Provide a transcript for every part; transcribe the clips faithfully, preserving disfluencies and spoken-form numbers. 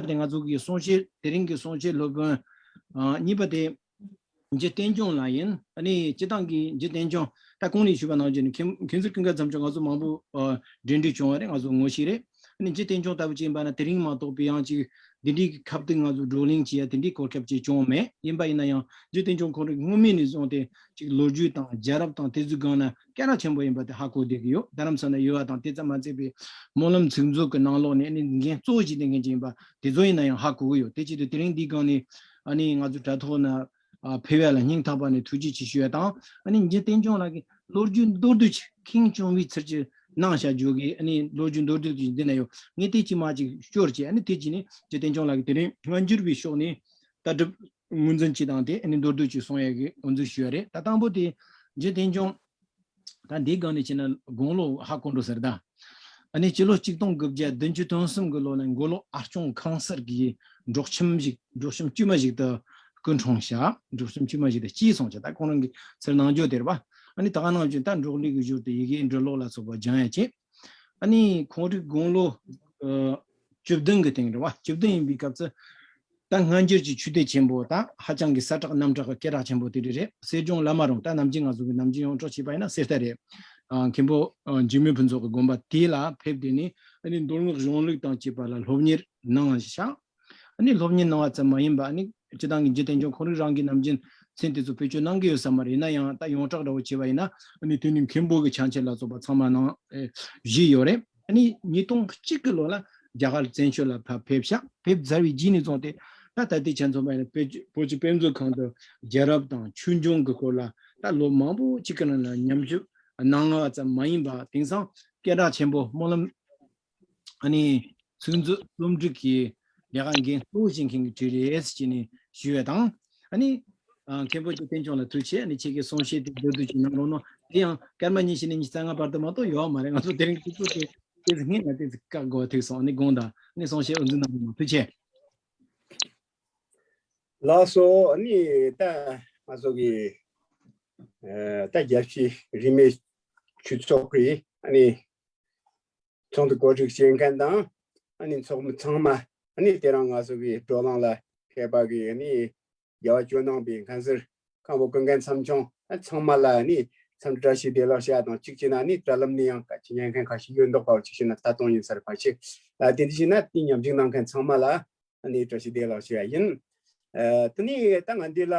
པ་དེ་ང་ཚོ་གི་གསུང་བཤད་དེ་རིང་གི་གསུང་བཤད་སློབ་དཔོན་ཨ་གཉིས་པ་དེ་འཇུ་བསྟན་སྐྱོང་ལགས་ཡིན། ཨ་ནི་སྤྱི་བཏང་གི་འཇུ་བསྟན་སྐྱོང་ད་གོང་ནས་ཞུས་པ་ནང་བཞིན་མཁན་མཁན་ཟུར་ཀུན་དགའ་མཚམས་སྦྱོར་ང་ཚོ་མང་པོ་ཨ་འབྲེལ་འདྲིས་བྱུང་བ་རེད། ང་ཚོ་ངོ་ཤེས་རེད། ཨ་ནི་འཇུ་བསྟན་སྐྱོང་ལྟ་བུ་ཅིག་ཡིན་པ་ན་དེ་རིང་མ་གཏོགས་པའི་ཡང་ཅིག་འདི་འདྲའི་ཁ་གཏད་ང་ཚོ་བགྲོ་གླེང་བྱེད་ཡ་དེ་འདྲའི་གོ་སྐབས་ཅིག་བྱུང་མེད། ཡིན་པ་ཡིན་ན་ཡང་འཇུ་བསྟན་སྐྱོང་ཁོང་རང་སྔོན་མ་ནས་བཟུང་སྟེ་ཅིག་ལོ་རྒྱུས་དང་རྒྱལ་རབས་དང་དེ་ཚོའི་སྒང་ན་སྐད་གྲགས་ཆེན་པོ་ཡིན་པ་དེ་ཧ་གོ་བསྡད་ཀྱི་ཡོད། རྡ་རམ་ས་ལ་ཡོད་པ་དང་དེ་ཙམ་མ་ཚད་པའི་སྨོན་ལམ་ཚིག་མཛོད་ཀྱི་ནང་ལོགས་ནས་ཨ་ནི་འགན་གཙོ་བོ་བཞེས་བསྡད་མཁན་ཅིག་ཡིན་པ་དེ་ཚོ་ཡིན་ན་ཡང་ཧ་གོ་གི་ཡོད། དེ་བྱེད་དུས་དེ་རིང་འདིའི་སྒང་ནས་ཨ་ནི་ང་ཚོ་དྲ་ཐོག་ན་ཨ་ཕེབས་ཡ་ལ་སྙིང་ཐག་པ་ནས་ཐུགས་རྗེ་ཆེ་ཞུ་ཡ་དང་། ཨ་ནི་འཇུ་བསྟན་སྐྱོང་ལགས་ཀྱི་ལོ་རྒྱུས་མདོར་བསྡུས་ཅིག་ཁེངས་སྐྱུང་བའི་ཚུལ་གྱིས་གནང་བཞག་རྒྱུ་གི་ཨ་ནི་ལོ་རྒྱུས་མདོར་བསྡུས་ཀྱི་འདི་ན་ཡོད། ངས་དེ་ཅིག་མ་ཅིག་སྐྱོར་བྱས་ཨ་ནི་དེ་ཅིག་ནི་འཇུ་བསྟན་སྐྱོང་ལགས་ཀྱི་དེ་རིང་སྔ་འགྱུར་བའི་ཕྱོགས་ནས་ལྟ་གྲུབ་ངོས་འཛིན་བྱེད་སྟངས་དེ་ཨ་ནི་མདོར་བསྡུས་ཅིག་གསུང་ཡ་གི་འོས་འཛུགས་ཞུ་ཡ་རེད། ད་དང་པོ་དེ་འཇུ་བསྟན་སྐྱོང་ད་འདིའི་སྒང་ནས་བྱས་ན་དགུང་ལོ་ཧ་གོ་འགྲོ་ཟེར་ད། ཨ་ནི་སྤྱི་ལོ་གཅིག་སྟོང་དགུ་བརྒྱ་བདུན་ཅུ་དོན་གསུམ་གྱི་ལོ་ན་མགོ་ལོག་ཨ་སྐྱོང་ཁང་གསར་གྱི་འབྲོག་ཁྱིམ་ཞིག་འབྲོག་ཁྱིམ་དཀྱུས་མ་ཞིག་ཏུ་སྐུ་འཁྲུངས་ཤག་འབྲོག་ཁྱིམ་དཀྱུས་མ་ཞིག་ཏུ་སྐྱེས་སོང་ཅེས་ད་ཁོང་རང་གི་ཚུར་གནང་རྒྱུ་དེ་རེད་པ། ཨ་ནི་ད་ག་ནང་བཞིན་ད་འབྲོག་གླུ་གི་ཞོར་དུ་ཡི་གེའི་འབྲི་ཀློག་ལ་སོགས་པ་སྦྱང་ཡ་བྱས། ཨ་ནི་ཁོང་རང་དགུང་ལོ་ཨ་བཅུ་བདུན་གྱི་སྟེང་རེད་པ། བཅུ་བདུན་ཡིན་པའི་སྐབས་སུ་ད་སྔ་འགྱུར་གྱི་ཆོས་སྡེ་ཆེན་པོ་ད་ཧ་ཅང་གི་ས་གྲགས་གནམ་གྲགས་ཀྱི་སྐད་གྲགས་ཆེན་པོ་དེ་རེད། རེད། གསེར་ལྗོངས་བླ་མ་རུ་ད་ནམ་རྒྱུན་ང་ཚོ་གི་ནམ་རྒྱུན་ཡོངས་གྲགས་བྱས་པ་ཡིན་ན་གསེར་རྟ་རེད། ཨ་མཁན་པོ་ཨ་འཇིགས་མེད་ཕུན་ཚོགས་ཀྱི་དགོན་པ་དེ་ལ་ཕེབས་དེ་ནས་ཨ་ནི་མདོ་སྔགས་གཞུང་ལུགས་དང་བཅས་པ་ལ་སློབ་གཉེར་གནང་བཞག་ཨ་ནི་སློབ་གཉེར་གནང་བ་ཙམ་མ་ཡིན་པ་ཨ་ནི་སྤྱི་བཏང་གི་འཇུ་བསྟན་སྐྱོང་ཁོང་རང་རང་གི་ནམ་རྒྱུན་མཚན་དེ་ཚོ་བེད་སྤྱོད་གནང་གི་ཡོད་ས་མ་རེད། ཡིན་ན་ཡང་ད་ཡོངས་གྲགས་འདྲ་བོ་བྱས་པ་ཡིན་ན་ཨ་ནི་དེ་ནི་མཁན་པོ་གི་ཕྱག་འཁྱེར་ལ་སོགས་པ་ཚང་མ་གནང་ཨེ་བཞེས་ཡོད་རེད། ཨ་ནི་ཉིས་སྟོང་གཅིག་གི་ལོ་ལ་རྒྱ་གར་བཙན་བྱོལ་ལ་ཕ་ཕེབས་ཤག་ཕེབས་ཚར་བའི་རྗེས་ནས་བཟུང་སྟེ་ད་ད་ལྟའི་ཆ་མཚོན་པ་ཡིན་ན་བོད་ཀྱི་བོད་ཀྱི་དཔེ་མཛོད་ཁང་དུ་རྒྱལ་རབས་དང་ཆོས་འབྱུང་གི་སྐོར་ལ་ད་ལོ་མང་པོ་གཅིག་གི་ནང་ལ་ཉམས་ཞིབ་གནང་བ་ཙམ་མ་ཡིན་པ་དེང་སང་སྐད་གྲགས་ཆེན་པོ་སྨོན་ལམ་ཨ་ནི་ཚིག་མཛོད་རྩོམ་སྒྲིག་གི་ལས་ཀ་འགན་གཙོ་བོ་བཞེས་མཁན་གྱི་གྲས་རེད་ཟེར་ནས་ཞུ་བ་དང་། ཨ་ནི་ཨ་མཁན་པོ་ཀྱི་བསྟན་སྐྱོང་ལ་ཐུགས་རྗེ་ཆེ། ཨ་ནི་ཁྱེད་ཀྱི་གསུང་བཤད་དེ་མདོར་བསྡུས་ཅིག་གནང་རོགས་གནང་། དེ་ཡང་སྐར་མ་ཉི་ཤུ་ནས་ཉི་ཤུ་རྩ་ལྔ་བར་དུ་མ་གཏོགས་ཡོད་མ་རེད། ང་ཚོ་དེ་རིང་གཅིག་པུ་དེ་དེ་ཚོ་སྔོན་ལ་དེ་ཚོ་བཀག་དགོས་ཐུག་སོང་། ཨ་ནི་དགོངས་དག་ཨ་ནི་གསུང་བཤད་འོས་འཛིན་གནང་རོགས་གནང་། ཐུགས་རྗེ་ཆེ། ལགས་སོ། ཨ་ནི་ད་ང་ཚོ་གི་ཨ་ད་རྒྱལ་སྤྱིའི་རིས་མེད་ཆོས་ཚོགས་ཀྱི་ཨ་ནི་ཚོགས་འདུ་གོ་སྒྲིག་བྱེད་མཁན་དང་ཨ་ནི་ཚོགས་མི་ཚང་མ། ཨ་ནི་དེ་རིང་ང་ཚོ་གི་བགྲོ་གླེང་ལ་ཕེབས་པ་གི་ཨ་ནི་རྒྱལ་བ་ཇོ་ནང་པའི་མཁན་ཟུར་མཁན་པོ་ཀུན་མཁྱེན་ཚེམ་ཆུང་ཨ་ཚང་མ་ལ་ཨ་ནི་འཚམས་འདྲི་བཀྲ་ཤིས་བདེ་ལེགས་ཞུ་དང་གཅིག་བྱས་ན་ཨ་ནི་དྲ་ལམ་ནས་ཡང་སྐད་ཆ་ཉན་མཁན་ཁ་ཤས་ཡོད་མདོག་པ་བ་གཅིག་བྱས་ན་ལྟ་སྟངས་ཡིན་ས་རེད། ཕལ་ཆེར་ཨ་དེ་འདྲ་བྱས་ན་དེ་མཉམ་ཞུགས་གནང་མཁན་ཚང་མ་ལ་ཨ་ནི་བཀྲ་ཤིས་བདེ་ལེགས་ཞུ་ཡ་ཡིན། ཨ་དེ་ནས་ད་ང་འདི་ལ་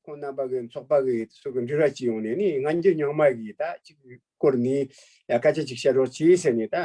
ཁོང་རྣམ་པ་གི་ཚོགས་པ་གི་སུ་གི་འབྲེལ་བ་ཅིག་ཡོང་ནས་ནི་སྔ་འགྱུར་རྙིང་མ་གི་ད་ཅིག་སྐོར་ནས་ཡ་སྐད་ཆ་ཅིག་བཤད་རོགས་གྱིས་ཟེར་ནས་ད་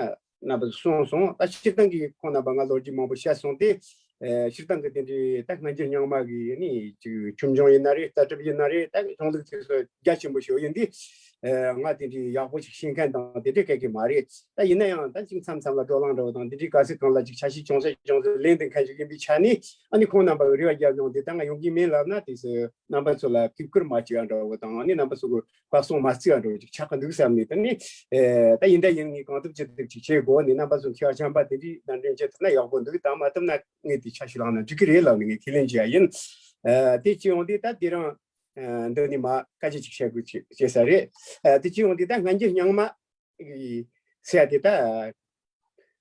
རྣམ་པ་ཚོ་གསུངས་སོང་། ད་སྤྱིར་བཏང་གི་ཁོང་རྣམ་པ་ང་ལོ་རྒྱུས་མང་པོ་བཤད་སོང་སྟེ། ཨ་སྤྱིར་བཏང་གི་དེ་འདྲའི་ད་སྔ་འགྱུར་རྙིང་མ་གི་ནི་ཅིག་ཆོས་འབྱུང་ཡིན་ན་རེད། ལྟ་གྲུབ་ཡིན་ན་རེད། ད་གཞུང་ལུགས་དེ་ཚོ་རྒྱ་ཆེན་པོ་ཞིག་ཡིན་དུས། ཨ་ང་དེ་འདྲའི་ཡག་པོ་ཞིག་ཤེས་མཁན་དང་དེ་འདྲའི་སྐད་ཀྱི་མ་རེད། ད་ཡིན་ན་ཡང་ད་ཅིག་མཚམས་མཚམས་ལ་བགྲོ་གླེང་འདྲ་བོ་དང་དེ་འདྲའི་ག་ཚོད་གང་ལ་ཅིག་ཆ་ཤས་ཅུང་ཟད་ཅུང་ཟད་ལེན་དེ་མཁན་ཞིག་ཡིན་པའི་ཆ་ནས་ཨ་ནི་ཁོང་རྣམ་པ་གི་རེ་བ་རྒྱབ་ཡོང་དེ་ད་ང་ཡོང་གི་མིན་ལབ་ན། དེ་ཚོ་རྣམ་པ་ཚོ་ལ་གུས་བཀུར་མ་བྱེད་ཡ་འདྲ་བོ་དང་ཨ་ནི་རྣམ་པ་ཚོ་གི་བཀའ་གསུང་མ་བརྩི་ཡ་འདྲ་བོ་ཅིག་ཆགས་ཀྱི་འདུག་བསམ་ནས། ད་ནི་ཨེ་ད་ཡིན་ད་ཡིན་ངས་གང་ཐུབ་ཅི་ཐུབ་ཅིག་བྱེད་དགོས་ནས་རྣམ་པ་ཚོ་མཁས་པ་ཆེན་པོ་དེ་འདྲའི་གདན་འདྲེན་བྱེད་ཐུབ་ན་ཡག་པོ་འདུག་ད་མ་ཐུབ་ན་ངས་དེ་ཆ་ཞིག་བླངས་ན་འགྲིག་གི་རེད་ལབ་ནས་ངས་ཁས་ལེན་བྱེད་ཡ་ཡིན། ཨ་དེ་ཅི་ཡོང་དུས་ད་དེ་རིང་ཨ་འདི་ནས་མ་སྐད་ཆ་ཅིག་བཤད་དགོས་ཅེས་བྱས་ས་རེད། ཨ་དེ་ཅི་ཡོང་དུས་ད་སྔ་འགྱུར་རྙིང་མ་གི་ཟེར་ཡ་དེ་ད་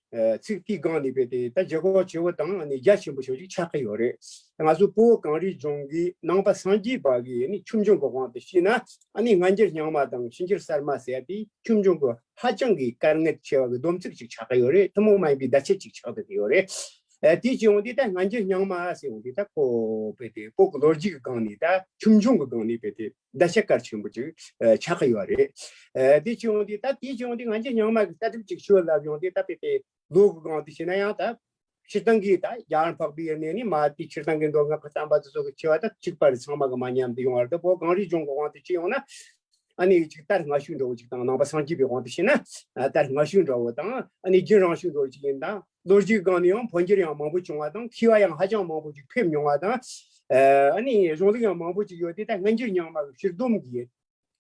ཨ་ཚིག་དེའི་སྒང་ནས་བས་ཏེ་ད་ལྗིད་ཁོག་ཆེ་བོ་དང་ནི་རྒྱ་ཆེན་པོ་ཞིག་ཅིག་ཆགས་ཀྱི་ཡོད་རེད། ང་ཚོ་བོད་གངས་རིའི་ལྗོངས་ཀྱི་ནང་པ་སངས་རྒྱས་པ་གི་ནི་ཆོས་འབྱུང་གི་དབང་དུ་བྱས་ན་ཨ་ནི་སྔ་འགྱུར་རྙིང་མ་དང་ཕྱི་འགྱུར་གསར་མ་ཟེར་ཡ་དེ་ཆོས་འབྱུང་གི་ཧ་ཅང་གི་དཀའ་ངལ་ཆེ་བ་གི་སྡོམ་ཚིག་ཅིག་ཆགས་ཀྱི་ཡོད་རེད། ཐུན་མོང་མ་ཡིན་པའི་བརྡ་ཆད་ཅིག་ཆགས་བསྡད་ཀྱི་ཡོད་རེད། ཨ་དེ་བྱས་ཡོང་དུས་ད་སྔ་འགྱུར་རྙིང་མ་ཟེར་ཡོང་དུས་ད་ཁོ་བས་ཏེ་བོད་ཀྱི་ལོ་རྒྱུས་ཀྱི་སྒང་ནས་ད་ཆོས་འབྱུང་གི་སྒང་ནས་བས་ཏེ་བརྡ་ཆད་གལ་ཆེན་པོ་ཅིག་ཨ་ཆགས་ཀྱི་ཡོད་རེད། ཨ་དེ་བྱས་ཡོང་དུས་ད་དེ་བྱས་ཡོང་དུས་སྔ་འགྱུར་རྙིང་མ་གི་ལྟ་གྲུབ་ཅིག་ཞུ་ལབ་ཡོང་དུས་ད་བས་ཏེ་ལོ་གི་སྒང་དུ་བྱས་ན་ཡང་ད་སྤྱིར་བཏང་གི་ད་རྒྱ་གར་འཕགས་པའི་གནས་ནི་མ་དེ་སྤྱིར་བཏང་གི་མདོ་སྔགས་ཀྱི་བསྟན་པ་དེ་ཚོ་གི་ཆེ་བ་ད་གཅིག་པ་རེད། ཚང་མ་གི་མ་མཉམ་དུ་ཡོང་བ་རེད། ད་བོད་གངས་རིའི་ལྗོངས་ཀྱི་དབང་དུ་བྱས་ཡོང་ན་ཨ་ནི་ཅིག་དར་སྔ་ཤོས་འདྲ་བོ་ཅིག་དང་ནང་པ་སངས་རྒྱས་པའི་དབང་དུ་བྱས་ན་ཨ་དར་སྔ་ཤོས་འདྲ་བོ་དང་ཨ་ནི་རྒྱུན་རིང་ཤོས་འདྲ་བོ་ཅིག་ཡིན་དང་། ལོ་རྒྱུས་སྒང་ནས་ཡང་འཕོ་འགྱུར་ཡང་མང་པོ་བྱུང་བ་དང་མཁས་པ་ཡང་ཧ་ཅང་མང་པོ་ཅིག་ཕེབས་མྱོང་བ་དང་། ཨ་ནི་གཞུང་ལུགས་ཡང་མང་པོ་ཅིག་ཡོད་དེ་ད་སྔ་འགྱུར་རྙིང་མ་གི་ཕྱིར་སྡོམ་གྱི་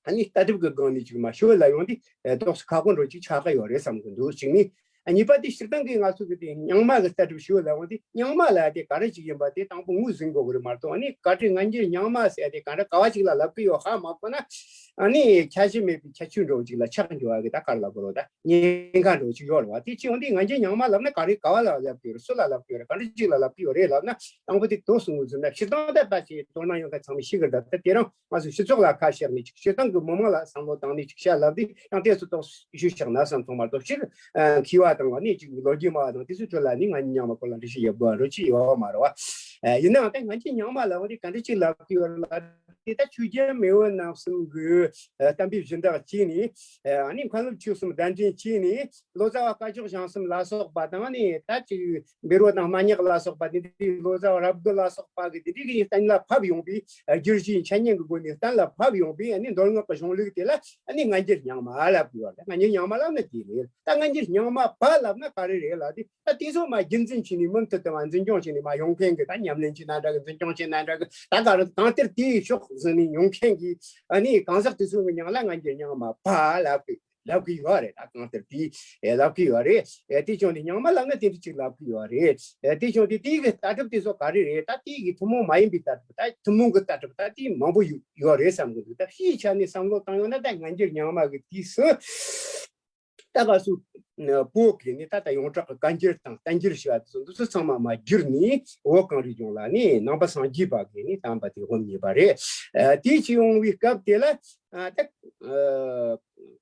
ཨ་ནི་ལྟ་གྲུབ་ཀྱི་སྒང་ནས་ཅིག་མ་ཞུ་ལ་ཡོང་དུས་ཨ་ཏོག་ཙམ་ཁག་པོ་འདྲ་ཅིག་ཆགས་ཀྱི་ཡོད་རེད་བསམ་གྱི་འདུག་གཅིག་ནི་ གཉིས་པ་དེ་སྤྱིར་བཏང་གི་ང་ཚོ་གི་དེ་རྙིང་མ་གི་ལྟ་གྲུབ་ཞུ་ལ་འོང་དེ་རྙིང་མ་ལ་དེ་ག་རེ་ཅིག་ཡིན་པ་དེ་དང་པོ་ངོས་ཟིན་དགོས་གི་རེད་མ་གཏོགས། ཨ་ནི་བཀའ་དྲིན་སྔ་འགྱུར་རྙིང་མ་ཟེར་དེ་ག་འདྲ་ག་བ་ཅིག་ལ་ལབ་གི་ཡོད་ཧ་མ་གོ་ན། ཨ་ནི་ཁྱད་གཞི་མེད་པའི་ཁྱད་ཆོས་འདྲ་བོ་ཅིག་ལ་ཆགས་འགྱུར་བ་གི་ད་ག་རེ་ལབ་དགོས་རེད། ད་ཉེན་ཁ་འདྲ་བོ་ཅིག་ཡོད་རེད་བ། དེ་ཅི་འོང་དེ་སྔ་འགྱུར་རྙིང་མ་ལབ་ན་ག་རེ་ག་བ་ལ་ལབ་གི་ཡོད་རེད། སུ་ལ་ལབ་གི་ཡོད་རེད། ག་འདྲ་ཅིག་ལ་ལབ་གི་ཡོད་རེད་ལབ་ན། དང་པོ་དེ་དོ་གསུམ་ངོས་ཟིན་ན་སྤྱིར་བཏང་ད་ལྟ་ཞིག་དོ་སྣང་ཡོད་མཁན་ཚང་མས་ཤེས་གི་རེད། ད་དེ་རིང་ང་ཚོ་སྤྱི་ཚོགས་ལ་ཁ་བཤད་ནས་ཅིག་སྤྱིར་བཏང་གི་མི་མང་ལ་བསམ་བློ་བཏང་ནས་ཅིག་བཤད་ལབ་དུས་ཡང་དེ་ཚོ་ཏོག་ཞུས་བཞག་ན་བསམ་སོང་མ་གཏོགས། སྤྱིར་མཁས་པ་དང་ནི་ཅིག་ལོ་རྒྱུས་སྨྲ་བ་དང་དེ་ཚོའི་ཁྲོད་ལ་ནི་སྔ་འགྱུར་རྙིང་མ་སྐོར་ལ་འགྲེལ་བཤད་ཡོད་དགོས་རོགས་ཅིག་ཡོད་མ་རེད་བ། ཡིན་ནའང་ད་སྔ་འགྱུར་རྙིང་མ་ལབ་དེ་ག་འདྲ་ཅིག་ལབ་ཀྱི་ཡོད་ལ་དེ་ད་ཆོས་རྒྱལ་མེས་དབོན་རྣམ་གསུམ་གྱི་གཏམ་དཔེ་སྦྱིན་བདག་བྱས་ནས། ཨ་ནི་མཁན་སློབ་ཆོས་གསུམ་གདན་འདྲེན་བྱས་ནས་ལོ་ཙཱ་བ་སྐ་ཅོག་ཞང་གསུམ་ལ་སོགས་པ་དང་ནི་ད་ཅིག་བཻ་རོ་དང་སྨན་སྙག་ལ་སོགས་པ་དེ་འདྲའི་ལོ་ཙཱ་བ་རབ་དགུ་ལ་སོགས་པ་གི་དེ་འདྲའི་གི་གཏན་ལ་ཕབ་ཡོང་པའི་བསྒྱུར་བཅོས་འཆད་ཉན་གི་སྒོ་ནས་གཏན་ལ་ཕབ་ཡོང་པའི་ཨ་ནི་མདོ་སྔགས་ཀྱི་གཞུང་ལུགས་དེ་ལ་ཨ་ནི་སྔ་འགྱུར་རྙིང་མ་ལབ་དགོས་པ་རེད། སྔ་འགྱུར་རྙིང་མ་ལབ་ན་དེ་རེད། ད་སྔ་འགྱུར་རྙིང་མ་པ་ལབ་ན་ག་རེ་རེད་ལབ་དུས་ད་དེ་ཚོ་མ་རྒྱུན་འཛིན་བྱས་ནས་མུ་མཐུད་དུ་མ་འཛིན་སྐྱོང་བྱས་ནས་མ་ཡོང་མཁན་གི་ད་ཉམས་ལེན་བྱེད་ན་འདྲ་གི་འཛིན་སྐྱོང་བྱེད་ན་འདྲ་གི་ད་ག་རེ་གང་ལྟར་དེའི་ཕྱོགས་ཟིན་ནས་ཡོང་མཁན་གི་ཨ་ནི་གང་ཟག་དེ་ཚོ་གི་མྱིང་ལ་སྔ་འགྱུར་རྙིང་མ་པ་ལབ་དགོས། ལབ་ཀྱི་ཡོད་རེད། ད་གང་ལྟར་དེ་ལབ་ཀྱི་ཡོད་རེད། དེ་བྱུང་དུས་རྙིང་མ་ལབ་ན་དེ་འདྲ་ཅིག་ལབ་ཀྱི་ཡོད་རེད། དེ་བྱུང་དུས་དེའི་གི་ལྟ་གྲུབ་དེ་ཚོ་ག་རེ་རེད། ད་དེའི་གི་ཐུན་མོང་མ་ཡིན་པའི་ལྟ་གྲུབ། ད་ཐུན་མོང་གི་ལྟ་གྲུབ་ད་དེ་མང་པོ་ཡོད་ཡོད་རེད་བསམ་གི་འདུག་ད་སྤྱིའི་ཆ་ནས་བསམ་བློ་བཏང་ཡོང་ན་ད་སྔ་འགྱུར་རྙིང་མ་གི་དུས་སུ་ད་ག་སུ་བོད་གི་ནི་ད་ལྟ་ཡོངས་གྲགས་ཀྱི་བཀའ་འགྱུར་དང་བསྟན་འགྱུར་ཞེས་པ་དེ་ཚོ་འདི་ཚོ་ཚང་མ་མ་བསྒྱུར་ནས་བོད་གངས་རིའི་ལྗོངས་ལ་ནི་ནང་པ་སངས་རྒྱས་པ་གི་ནི་བསྟན་པ་དེ་སྒོམ་ཉེས་པ་རེད། དེ་བྱས་ཡོང་བའི་སྐབས་དེ་ལ་ད་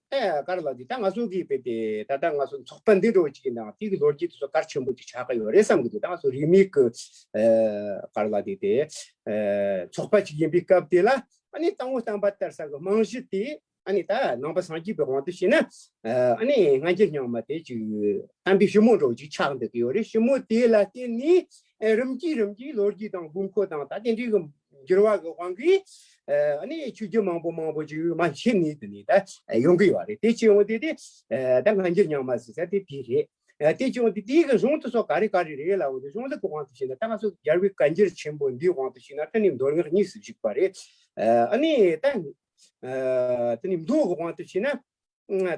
ཨ་ག་རེ་ལབ་དུས་ད་ང་ཚོ་གི་དཔེ་དེ་ད་ལྟ་ང་ཚོ་ཚོགས་པ་འདི་འདྲ་བོ་ཅིག་ཡིན་ནའང་དེ་གི་ལོ་རྒྱུས་དེ་ཚོ་གལ་ཆེན་པོ་ཅིག་ཆགས་ཀྱི་ཡོད་རེད་བསམ་གི་འདུག་ད་ང་ཚོ་རིས་མེད་ཀྱི་ཨ་ག་རེ་ལབ་དུས་དེ་ཨ་ཚོགས་པ་ཅིག་ཡིན་པའི་སྐབས་དེ་ལ་ཨ་ནི་དང་པོ་བསྟན་པ་དར་ས་གི་རྨང་གཞི་དེ་ཨ་ནི་ད་ནང་པ་སངས་རྒྱས་པའི་དབང་དུ་བྱས་ན་ཨ་ནི་སྔ་འགྱུར་རྙིང་མ་དེ་ཅིག་གཏན་འབེབས་ཞིབ་མོ་འདྲ་བོ་ཅིག་ཆགས་འདུག་གི་ཡོད་རེད། ཞིབ་མོ་དེ་ལ་བརྟེན་ནས་ཨ་རིམ་གྱིས་རིམ་གྱིས་ལོ་རྒྱུས་དང་དགོས་མཁོ་དང་ད་དེ་འདྲའི་གི་འགྱུར་བ་གི་དབང་གིས་ཨ་ནི་ཆོས་བརྒྱུད་མང་པོ་མང་པོ་ཅིག་མར་ཕྱིན་ནས་དེ་ནས་ད་ཡོང་གི་ཡོད་རེད། དེ་བྱས་ཡོང་དུས་དེ་ད་སྔ་འགྱུར་རྙིང་མ་ཟེར་ས་དེ་དེ་རེད། དེ་བྱས་ཡོང་དུས་དེའི་གི་གཞུང་དེ་ཚོ་ག་རེ་ག་རེ་རེད་ལབ་ཡོང་དུས་གཞུང་ལུགས་ཀྱི་དབང་དུ་བྱས་ན་ད་ང་ཚོ་རྒྱལ་བའི་བཀའ་འགྱུར་ཆེན་པོ་འདིའི་དབང་དུ་བྱས་ན་དེ་ནི་མདོ་སྔགས་གཉིས་སུ་བཞུགས་པ་རེད། ཨ་ནི་ད་དེ་ནི་མདོ་གི་དབང་དུ་བྱས་ན།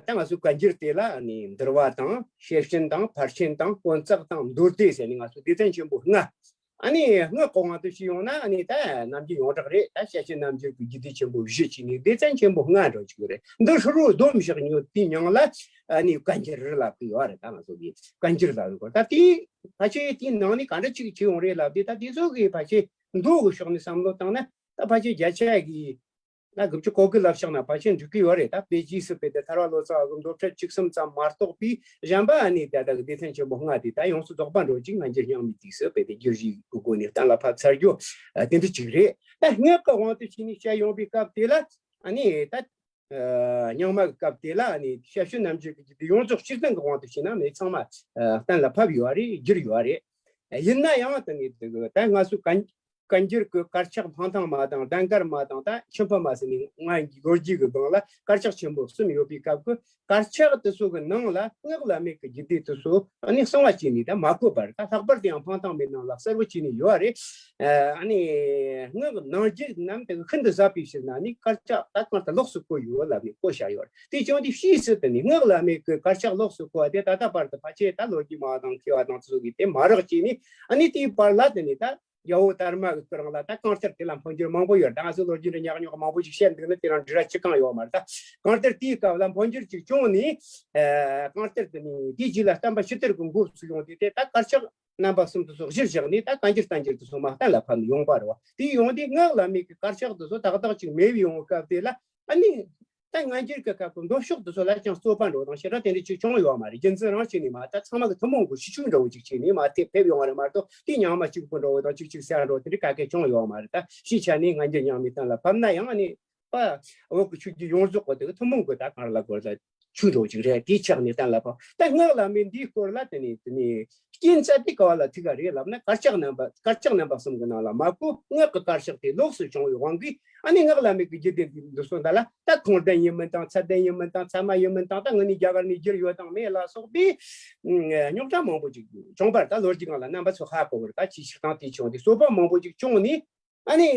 ད་ང་ཚོའི་བཀའ་འགྱུར་དེ་ལ་ནི་འདུལ་བ་དང་ཤེར་ཕྱིན་དང་ཕར་ཕྱིན་དང་དཀོན་བརྩེགས་དང་མདོ་སྡེ་ཟེར་ནི་ང་ཚོ་སྡེ་ཚན་ཆེན་པོ་ལྔ། ཨ་ནི་སྔགས་ཀྱི་དབང་དུ་བྱས་ཡོང་ན་ཨ་ནི་ད་རྣམ་འགྱུར་ཡོངས་གྲགས་རེད། ད་ཞལ་བྱེད་རྣམ་འགྱུར་གྱི་རྒྱུད་སྡེ་ཆེན་པོ་བཞི་བྱས་ནས་སྡེ་ཚན་ཆེན་པོ་ལྔ་འདྲ་ཅིག་ཡོད་རེད། འདི་ཧྲིལ་བོ་བསྡོམས་བཞག་ཡོད་དུས་མྱིང་ལ་ཨ་ནི་བཀའ་འགྱུར་ལབ་ཀྱི་ཡོད་རེད། ད་ང་ཚོ་གི་བཀའ་འགྱུར་ལབ་ཡོད་ད་དེ་ཕལ་ཆེར་དེའི་ནང་ནས་ག་འདྲ་ཅིག་བྱས་ཡོང་རེད་ལབ་དུས་ད་དེ་ཚོ་གི་ཕལ་ཆེར་མདོ་གི་ཕྱོགས་ནས་བསམ་བློ་བཏང་ན་ད་ཕལ་ཆེར་བརྒྱ་ཆ་གི་ད་དགུ་བཅུ་གོ་དགུ་ལ་བཞག་ན་ཕལ་ཆེར་འགྲིག་གི་ཡོད་རེད། ད་དཔེ་རྗེས་སུ་དཔེ་དེ་ཐར་པ་ལོ་ཙཱ་བ་གི་མདོ་ཁྲིད་བཅུ་གསུམ་ཙམ་མ་གཏོགས་པའི་གཞན་པ་ཨ་ནི་ད་ལྟ་གི་སྡེ་ཚན་ཆེན་པོ་ལྔ་དེ་ད་ཡོངས་སུ་རྫོགས་པ་འགྲོ་ཅིག་སྔ་འགྱུར་རྙིང་མའི་དུས་སུ་དཔེ་དེ་བསྒྱུར་བཞེས་ཀྱི་སྒོ་ནས་གཏན་ལ་ཕབ་ཚར་རྒྱུ་དེ་འདྲ་ཅིག་རེད། ད་སྔགས་ཀྱི་དབང་དུ་བྱས་ནས་བཤད་ཡོང་པའི་སྐབས་དེ་ལ་ཨ་ནི་ད་རྙིང་མ་གི་སྐབས་དེ་ལ་ཨ་ནི་ཞབས་ཞུ་རྣམ་འགྱུར་གྱི་རྒྱུད་དེ་ཡོངས་རྫོགས་སྤྱིར་བཏང་གི་དབང་དུ་བྱས་ན་མི་ཚང་མ་གཏན་ལ་ཕབ་ཡོད་རེད། བསྒྱུར་ཡོད་རེད། ཡིན་ན་ཡང་དེ་ནི་ད་ང་ཚོ་ག་བཀའ་འགྱུར་གྱི་དཀར་ཆག་འཕང་ཐང་མ་དང་ཟླ་དཀར་མ་དང་ད་ཆུ་ཕུ་མ་ཟེར་ནས་ང་གི་ལོ་རྒྱུས་ཀྱི་སྒང་ལ་དཀར་ཆག་ཆེན་པོ་གསུམ་ཡོད་པའི་སྐབས་ཀྱི་དཀར་ཆག་དེ་ཚོ་གི་ནང་ལ་སྔགས་བླ་མེད་ཀྱི་རྒྱུད་སྡེ་དེ་ཚོ་ཨ་ནི་གསང་བ་བྱས་ནས་ད་མ་བཀོད་པར་ད་ལྷག་པར་དུ་ཡང་འཕང་ཐང་མའི་ནང་ལ་གསལ་བོ་བྱས་ནས་ཡོད་རེད། ཨ་ནི་སྔགས་ནང་རྒྱུད་རྣམས་དེ་ཤིན་ཏུ་ཟབ་པའི་ཕྱིར་ན་ནི་དཀར་ཆག་ད་གང་ལྟར་ལོགས་སུ་བཀོད་ཡོད་ལབ་ནས་བཀོད་བཞག་ཡོད་རེད། དེ་བྱུང་དུས་ཕྱིས་སུ་དེ་ནི་སྔགས་བླ་མེད་ཀྱི་དཀར་ཆག་ལོགས་སུ་བཀོད་པ་དེ་ད་ལྟ་བར་དུ་ཕལ་ཆེར་ད་ལོ་རྒྱུས་སྨྲ་བ་དང་མཁས་པ་དང་དེ་ཚོ་གིས་དེ་མ་རག་བྱས་ནས་ཨ་ནི་དེའི་བར་ལ་དེ་ནི་ད། རྒྱལ་པོ་དར་མ་གི་སྐུ་རིང་ལ་ད་གང་ལྟར་དེ་ལ་འཕོ་འགྱུར་མང་པོ་ཡོད། ད་ང་ཚོ་ལོ་རྒྱུས་འདྲ་ཉག་ཉོག་མང་པོ་ཞིག་བཤད་འདུག་ན་དེ་རང་འབྲི་ར་ཅི་གང་ཡོད་མ་རེད། ད་གང་ལྟར་དེའི་སྐབས་ལ་འཕོ་འགྱུར་ཅིག་བྱུང་ནས་ཨ་གང་ལྟར་དེ་ནི་དེའི་རྗེས་ལ་བསྟན་པ་ཕྱི་དར་གྱི་འགོ་ཚུགས་ཡོང་དུས་དེ་ད་དཀར་ཆག་རྣམ་པ་གསུམ་དུ་སོགས་གཞིར་བཞག་ནས་ད་བཀའ་འགྱུར་བསྟན་འགྱུར་དུ་སོང་མ་གཏན་ལ་ཕབ་ནས་ཡོང་པ་རེད་བ། དེ་ཡོང་དུས་སྔགས་བླ་མེད་ཀྱི་དཀར་ཆག་དུ་སོགས་ཏག་ཏག་ཅིག་མེད་པའི་ཡོང་བའི་སྐབས་དེ་ལ་ཨ་ནི། ད་སྔ་འགྱུར་གྱི་སྐབས་ཀྱི་མདོ་ཕྱོགས་དེ་ཚོ་ལ་ཀྱང་རྩོད་པ་འགྲོ་དང་ཞེ་དྲག་དེ་འདྲ་ཅིག་བྱུང་ཡོད་མ་རེད། རྒྱུ་མཚན་རང་བྱས་ནས་མ་ད་ཚང་མ་གི་ཐུན་མོང་གི་ཤེས་ཚུལ་འདྲ་བོ་ཅིག་བྱས་ནས་མ་དེ་ཕེབས་ཡོང་བ་རེད་མ་གཏོགས་དེ་ཉག་མ་གཅིག་པུ་འདྲ་བོ་དང་གཅིག་གཅིག་ཟེར་འགྲོ་དེ་འདྲའི་ག་གེ་བྱུང་ཡོད་མ་རེད། ད་སྤྱིའི་ཆ་ནས་སྔ་འགྱུར་རྙིང་མའི་སྟེང་ལ་ཕབ་ན་ཡང་ནི་པ་བོད་ཀྱི་ཆོས་བརྒྱུད་ཡོངས་རྫོགས་པ་དེ་གི་ཐུན་མོང་གི་ད་གང་ལ་དགོས་ད་ཆོས་འདྲ་བོ་ཅིག་རེད། དེའི་ཆ་ནས་གཏན་ལ་ཕབ། ད་སྔགས་བླ་མེད་འདིའི་སྐོར་ལ་དེ་ནས་དེ་ནས། རྐྱེན་རྩ་དེ་ག་བ་ལ་ཐུག་ག་རེད་ལབ་ན་དཀར་ཆག་རྣམ་པ་དཀར་ཆག་རྣམ་པ་གསུམ་གྱི་ནང་ལ་མ་གོ་སྔགས་ཀྱི་དཀར་ཆག་དེ་ལོགས་སུ་བྱུང་བའི་དབང་གིས་ཨ་ནི་སྔགས་བླ་མེད་ཀྱི་རྒྱུད་སྡེ་འདི་འདི་ཚོ་འདི་ལ་ད་ཁུངས་ལྡན་ཡིན་མིན་དང་ཚད་ལྡན་ཡིན་མིན་དང་ཚད་མ་ཡིན་མིན་དང་ད་ངོས་ནས་རྒྱ་གར་ནས་བསྒྱུར་ཡོད་དང་མེད་ལ་སོགས་པའི་རྙོག་དྲ་མང་པོ་ཅིག་བྱུང་བར་ད་ལོ་རྒྱུས་སྒང་ལ་རྣམ་པ་ཚོ་ཧ་གོ་བར་ད་ཅིག་ཤིག་དང་དེ་བྱུང་སྟེ་རྩོད་པ་མང་པོ་ཅིག་བྱུང་ནས། ཨ་ནི།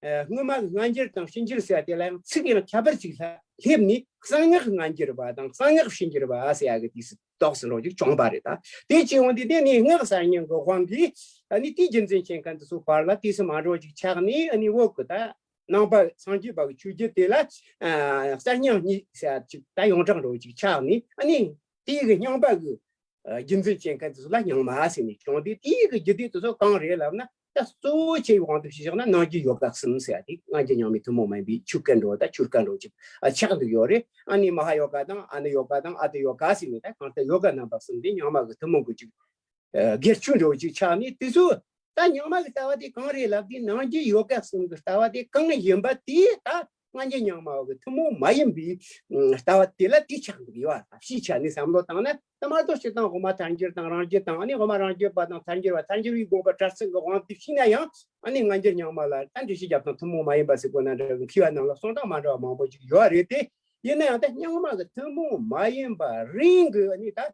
ཨ་སྔོན་མ་གི་སྔ་འགྱུར་དང་ཕྱི་འགྱུར་ཟེར་བ་དེ་ལ་ཡང་ཚིག་ཡང་ཁྱད་པར་ཅིག་སླེབས་ནས་གསང་སྔགས་སྔ་འགྱུར་བ་དང་གསང་སྔགས་ཕྱི་འགྱུར་བ་ཟེར་ཡ་གི་དུས་སུ་ རྟགས་སུ་འགྲོ་ཅིག་བྱུང་བ་རེད་ད། དེ་བྱས་འོང་དུས་དེ་ནི་སྔགས་གསར་རྙིང་གི་དབང་གིས་ཨ་ནི་དེའི་རྒྱུ་མཚན་ཅན་མཁན་དེ་ཚོ་བར་ལ་དུས་སུ་མ་འགྲོ་ཅིག་ཆགས་ནས། ཨ་ནི་བོད་ཀྱི་ད་ནང་པ་སངས་རྒྱས་པ་གི་ཆོས་བརྒྱུད་དེ་ལ་ཨ་གསར་རྙིང་གཉིས་ཟེར་ཅིག་ད་ཡོངས་གྲགས་འགྲོ་ཅིག་ཆགས་ནས། ཨ་ནི་དེའི་གི་རྙིང་པ་གི་ཨ་རྒྱུ་མཚན་ཅན་མཁན་དེ་ཚོ་ལ་རྙིང་མ་ཟེར་ནས་བྱུང་སྟེ། དེའི་གི་རྒྱུ་དེ་དེ་ཚོ་གང་རེད་ལབ་ན། ད་གཙོ་བོ་ཆེ་བའི་དབང་དུ་བྱས་བཞག་ན་ནང་རྒྱུད་ཡོ་ག་གསུམ་ཟེར་ཡ་དེ། སྔ་འགྱུར་རྙིང་མའི་ཐུན་མོང་མ་ཡིན་པའི་ཆོས་སྐད་འགྲོ་དང་ཆོས་སྐད་འགྲོ་ཅིག་ཨ་ཆགས་འདུག་ཡོད་རེད། ཨ་ནི་མ་ཧཱ་ཡོ་ག་དང་ཨ་ནུ་ཡོ་ག་དང་ཨ་ཏི་ཡོ་ག་ཟེར་ནས། ད་གང་ལྟར་ཡོ་ག་རྣམ་པ་གསུམ་དེ་རྙིང་མ་གི་ཐུན་མོང་གི་ཅིག་ཨ་སྒེར་ཆོས་འགྲོ་ཅིག་ཆགས་ནས། དེ་ཚོ་ད་རྙིང་མ་གི་ལྟ་བ་དེ་གང་རེད་ལབ་དུས། ནང་རྒྱུད་ཡོ་ག་གསུམ་གི་ལྟ་བ་དེ་གང་ཡིན་པ་དེ་ད་སྔ་འགྱུར་རྙིང་མ་གི་ཐུན་མོང་མ་ཡིན་པའི་ཨ་ལྟ་བ་དེ་ལ་དེ་ཆགས་འདུག་ཡོད་པ། ཕྱིའི་ཆ་ནས་བསམ་བློ་བཏང་ན། ད་མ་གཏོགས་སྤྱིར་བཏང་དབུ་མ་ཐལ་འགྱུར་དང་རང་རྒྱུད་དང་། ཨ་ནི་དབུ་མ་རང་རྒྱུད་པ་དང་ཐལ་འགྱུར་བ། ཐལ་འགྱུར་བའི་དགོངས་པ་གྲྭ་ཚང་གི་དབང་དུ་བྱས་ན་ཡང་། ཨ་ནི་སྔ་འགྱུར་རྙིང་མ་ལ་ད་འགྲེལ་བཤད་རྒྱབ་སྟངས་ཐུན་མོང་མ་ཡིན་པ་ཟེར་གོ་ན་འདྲ་གི་མཁས་པ་རྣམས་ལ་གསུང་སྟངས་མ་འདྲ་བ་མང་པོ་ཅིག་ཡོད་རེད་དེ། ཡིན་ན་ཡང་ད་རྙིང་མ་གི་ཐུན་མོང་མ་ཡིན་པ་རང་གི་ཨ་ནི་ད་ཨ་